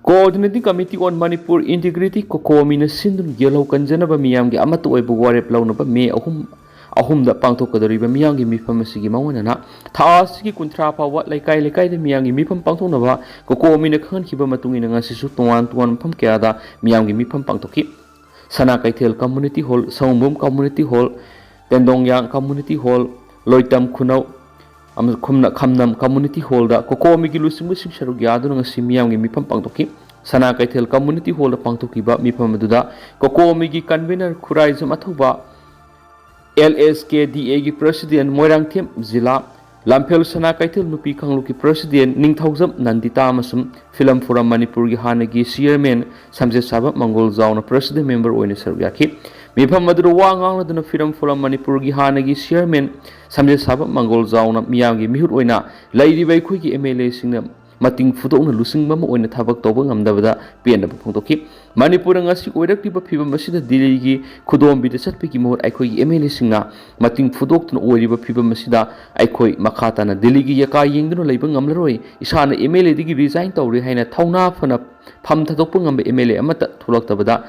Coordinating Committee on Manipur Integrity, ꯀꯣꯀꯣꯃꯤꯅ ꯁꯤꯟꯗꯨꯅ ꯌꯦꯜꯍꯧ ꯀꯟꯖꯅꯕ ꯃꯤꯌꯥꯝꯒꯤ ꯑꯃꯠꯇ ꯑꯣꯏꯕ ꯋꯥꯔꯦꯞ ꯂꯧꯅꯕ ꯃꯦ ꯑꯍꯨꯝ, ꯑꯍꯨꯝꯗ ꯄꯥꯡꯊꯣꯛꯀꯗꯧꯔꯤꯕ ꯃꯤꯌꯥꯝꯒꯤ ꯃꯤꯐꯝ ꯑꯁꯤꯒꯤ ꯃꯥꯡꯑꯣꯏꯅꯅ ꯊꯥ ꯑꯁꯤꯒꯤ ꯀꯨꯟꯊ꯭ꯔꯥ ꯐꯥꯎꯕ ꯂꯩꯀꯥꯏ ꯂꯩꯀꯥꯏꯗ ꯃꯤꯌꯥꯝꯒꯤ ꯃꯤꯐꯝ ꯄꯥꯡꯊꯣꯛꯅꯕ ꯀꯣꯀꯣꯃꯤꯅ ꯈꯪꯍꯟꯈꯤꯕ ꯃꯇꯨꯡ ꯏꯟꯅ ꯉꯁꯤꯁꯨ ꯇꯣꯉꯥꯟ ꯇꯣꯉꯥꯟꯕ ꯃꯐꯝ ꯀꯌꯥꯗ ꯃꯤꯌꯥꯝꯒꯤ ꯃꯤꯐꯝ ꯄꯥꯡꯊꯣꯛꯈꯤ꯫ ꯁꯅꯥ ꯀꯩꯊꯦꯜ Community Hall, ꯁꯑꯣꯝꯕꯨꯝ Community Hall, ꯇꯦꯟꯗꯣꯡꯌꯥꯡ Community Hall, ꯂꯣꯏꯇꯝ ꯈꯨꯅꯧ ꯑꯃꯁꯨꯡ ꯈꯨꯝꯅ-, ꯈꯝꯅꯝ Community Hallꯗ ꯀꯣꯀꯣꯃꯤꯒꯤ ꯂꯨꯆꯤꯡꯕꯁꯤꯡ ꯁꯔꯨꯛ ꯌꯥꯗꯨꯅ ꯉꯁꯤ ꯃꯤꯌꯥꯝꯒꯤ ꯃꯤꯐꯝ ꯄꯥꯡꯊꯣꯛꯈꯤ꯫ ꯁꯅꯥ ꯀꯩꯊꯦꯜ Community Hallꯗ ꯄꯥꯡꯊꯣꯛꯈꯤꯕ ꯃꯤꯐꯝ ꯑꯗꯨꯗ ꯀꯣꯀꯣꯃꯤꯒꯤ convener ꯈꯨꯔꯥꯏꯖꯝ ꯑꯊꯧꯕ, LSKDAꯒꯤ president ꯃꯣꯏꯔꯥꯡꯊꯦꯝ ꯖꯤꯂꯥ, ꯂꯝꯐꯦꯜ ꯁꯅꯥ ꯀꯩꯊꯦꯜ ꯅꯨꯄꯤ ꯀꯥꯡꯂꯨꯞꯀꯤ president ꯅꯤꯡꯊꯧꯖꯝ ꯅꯟꯗꯤꯇꯥ ꯑꯃꯁꯨꯡ Film Forum ꯃꯅꯤꯄꯨꯔꯒꯤ ꯍꯥꯟꯅꯒꯤ chairman ꯁꯝꯖꯦꯠꯁꯥꯕ ꯃꯪꯒꯣꯜꯖꯥꯎꯅ president member ꯑꯣꯏꯅ ꯁꯔꯨꯛ ꯌꯥꯈꯤ꯫ ꯃꯤꯐꯝ ꯑꯗꯨꯗ ꯋꯥ ꯉꯥꯡꯂꯗꯨꯅ Film Forum ꯃꯅꯤꯄꯨꯔꯒꯤ ꯍꯥꯟꯅꯒꯤ chairman ꯁꯝꯖꯦꯠꯁꯥꯕ ꯃꯪꯒꯣꯜꯖꯥꯎꯅ ꯃꯤꯌꯥꯝꯒꯤ ꯃꯤꯍꯨꯠ ꯑꯣꯏꯅ ꯂꯩꯔꯤꯕ ꯑꯩꯈꯣꯏꯒꯤ MLAꯁꯤꯡꯅ ꯃꯇꯤꯡ ꯐꯨꯗꯣꯛꯅ ꯂꯨꯆꯤꯡꯕ ꯑꯃ ꯑꯣꯏꯅ ꯊꯕꯛ ꯇꯧꯕ ꯉꯝꯗꯕꯗ ꯄꯦꯟꯗꯕ ꯐꯣꯡꯗꯣꯛꯈꯤ꯫ ꯃꯅꯤꯄꯨꯔꯗ ꯉꯁꯤ ꯑꯣꯏꯔꯛꯂꯤꯕ ꯐꯤꯕꯝ ꯑꯁꯤꯗ ꯗꯤꯜꯂꯤꯒꯤ ꯈꯨꯗꯣꯝꯕꯤꯗ ꯆꯠꯄꯒꯤ ꯃꯍꯨꯠ ꯑꯩꯈꯣꯏꯒꯤ MLAꯁꯤꯡꯅ ꯃꯇꯤꯡ ꯐꯨꯗꯣꯛꯇꯨꯅ ꯑꯣꯏꯔꯤꯕ ꯐꯤꯕꯝ ꯑꯁꯤꯗ ꯑꯩꯈꯣꯏ ꯃꯈꯥ ꯇꯥꯅ ꯗꯤꯜꯂꯤꯒꯤ ꯌꯀꯥ ꯌꯦꯡꯗꯨꯅ ꯂꯩꯕ ꯉꯝꯂꯔꯣꯏ꯫ ꯏꯁꯥꯅ MLAꯗꯒꯤ resign ꯇꯧꯔꯦ ꯍꯥꯏꯅ ꯊꯧꯅꯥ ꯐꯅ ꯐꯝ ꯊꯥꯗꯣꯛꯄ ꯉꯝꯕ MLA ꯑꯃꯠꯇ ꯊꯣꯛꯂꯛꯇꯕꯗ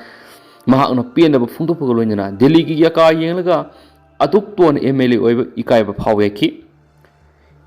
ꯃꯍꯥꯛꯅ ꯄꯦꯟꯗꯕ ꯐꯣꯡꯗꯣꯛꯄꯒ ꯂꯣꯏꯅꯅ ꯗꯤꯜꯂꯤꯒꯤ ꯌꯀꯥ ꯌꯦꯡꯂꯒ ꯑꯗꯨꯛ ꯇꯣꯟꯅ MLA ꯑꯣꯏꯕ ꯏꯀꯥꯏꯕ ꯐꯥꯎ ꯌꯥꯏꯈꯤ꯫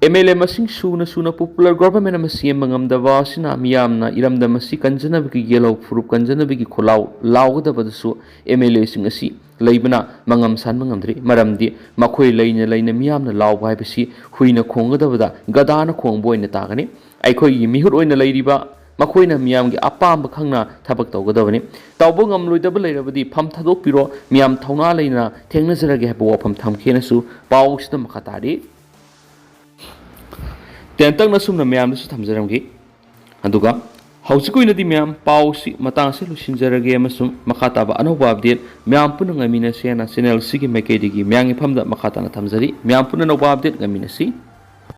MLA ꯃꯁꯤꯡ ꯁꯨꯅ ꯁꯨꯅ popular government ꯑꯃ ꯁꯦꯝꯕ ꯉꯝꯗꯕ ꯑꯁꯤꯅ ꯃꯤꯌꯥꯝꯅ ꯏꯔꯝꯗꯝ ꯑꯁꯤ ꯀꯟꯖꯅꯕꯒꯤ ꯌꯦꯜꯍꯧ ꯐꯨꯔꯨꯞ ꯀꯟꯖꯅꯕꯒꯤ ꯈꯣꯜꯂꯥꯎ ꯂꯥꯎꯒꯗꯕꯗꯁꯨ MLAꯁꯤꯡ ꯑꯁꯤ ꯂꯩꯕꯅ ꯃꯉꯝ ꯁꯥꯟꯕ ꯉꯝꯗ꯭ꯔꯤ꯫ ꯃꯔꯝꯗꯤ ꯃꯈꯣꯏ ꯂꯩꯅ ꯂꯩꯅ ꯃꯤꯌꯥꯝꯅ ꯂꯥꯎꯕ ꯍꯥꯏꯕꯁꯤ ꯍꯨꯏꯅ ꯈꯣꯡꯒꯗꯕꯗ ꯒꯙꯥꯅ ꯈꯣꯡꯕ ꯑꯣꯏꯅ ꯇꯥꯒꯅꯤ꯫ ꯑꯩꯈꯣꯏꯒꯤ ꯃꯤꯍꯨꯠ ꯑꯣꯏꯅ ꯂꯩꯔꯤꯕ ꯃꯈꯣꯏꯅ ꯃꯤꯌꯥꯝꯒꯤ ꯑꯄꯥꯝꯕ ꯈꯪꯅ ꯊꯕꯛ ꯇꯧꯒꯗꯕꯅꯤ꯫ ꯇꯧꯕ ꯉꯝꯂꯣꯏꯗꯕ ꯂꯩꯔꯕꯗꯤ ꯐꯝ ꯊꯥꯗꯣꯛꯄꯤꯔꯣ, ꯃꯤꯌꯥꯝ ꯊꯧꯅꯥ ꯂꯩꯅ ꯊꯦꯡꯅꯖꯔꯒꯦ ꯍꯥꯏꯕ ꯋꯥꯐꯝ ꯊꯝꯈꯤ ꯍꯥꯏꯅꯁꯨ ꯄꯥꯎꯁꯤꯗ ꯃꯈꯥ ꯇꯥꯔꯤ꯫ ꯇꯦꯟꯇꯛꯅ ꯁꯨꯝꯅ ꯃꯌꯥꯝꯗꯁꯨ ꯊꯝꯖꯔꯝꯒꯦ꯫ ꯑꯗꯨꯒ ꯍꯧꯖꯤꯛ ꯑꯣꯏꯅꯗꯤ ꯃꯌꯥꯝ ꯄꯥꯎꯁꯤ ꯃꯇꯥꯡꯁꯤ ꯂꯣꯏꯁꯤꯟꯖꯔꯒꯦ ꯑꯃꯁꯨꯡ ꯃꯈꯥ ꯇꯥꯕ ꯑꯅꯧꯕ update ꯃꯌꯥꯝ ꯄꯨꯟꯅ ꯉꯥꯏꯃꯤꯟꯅꯁꯦ ꯍꯥꯏꯅ channel ꯑꯁꯤꯒꯤ ꯃꯥꯏꯀꯩꯗꯒꯤ ꯃꯌꯥꯝꯒꯤ ꯐꯝꯗ ꯃꯈꯥ ꯇꯥꯅ ꯊꯝꯖꯔꯤ꯫ ꯃꯌꯥꯝ ꯄꯨꯟꯅ ꯑꯅꯧꯕ update ꯉꯥꯏꯃꯤꯟꯅꯁꯤ꯫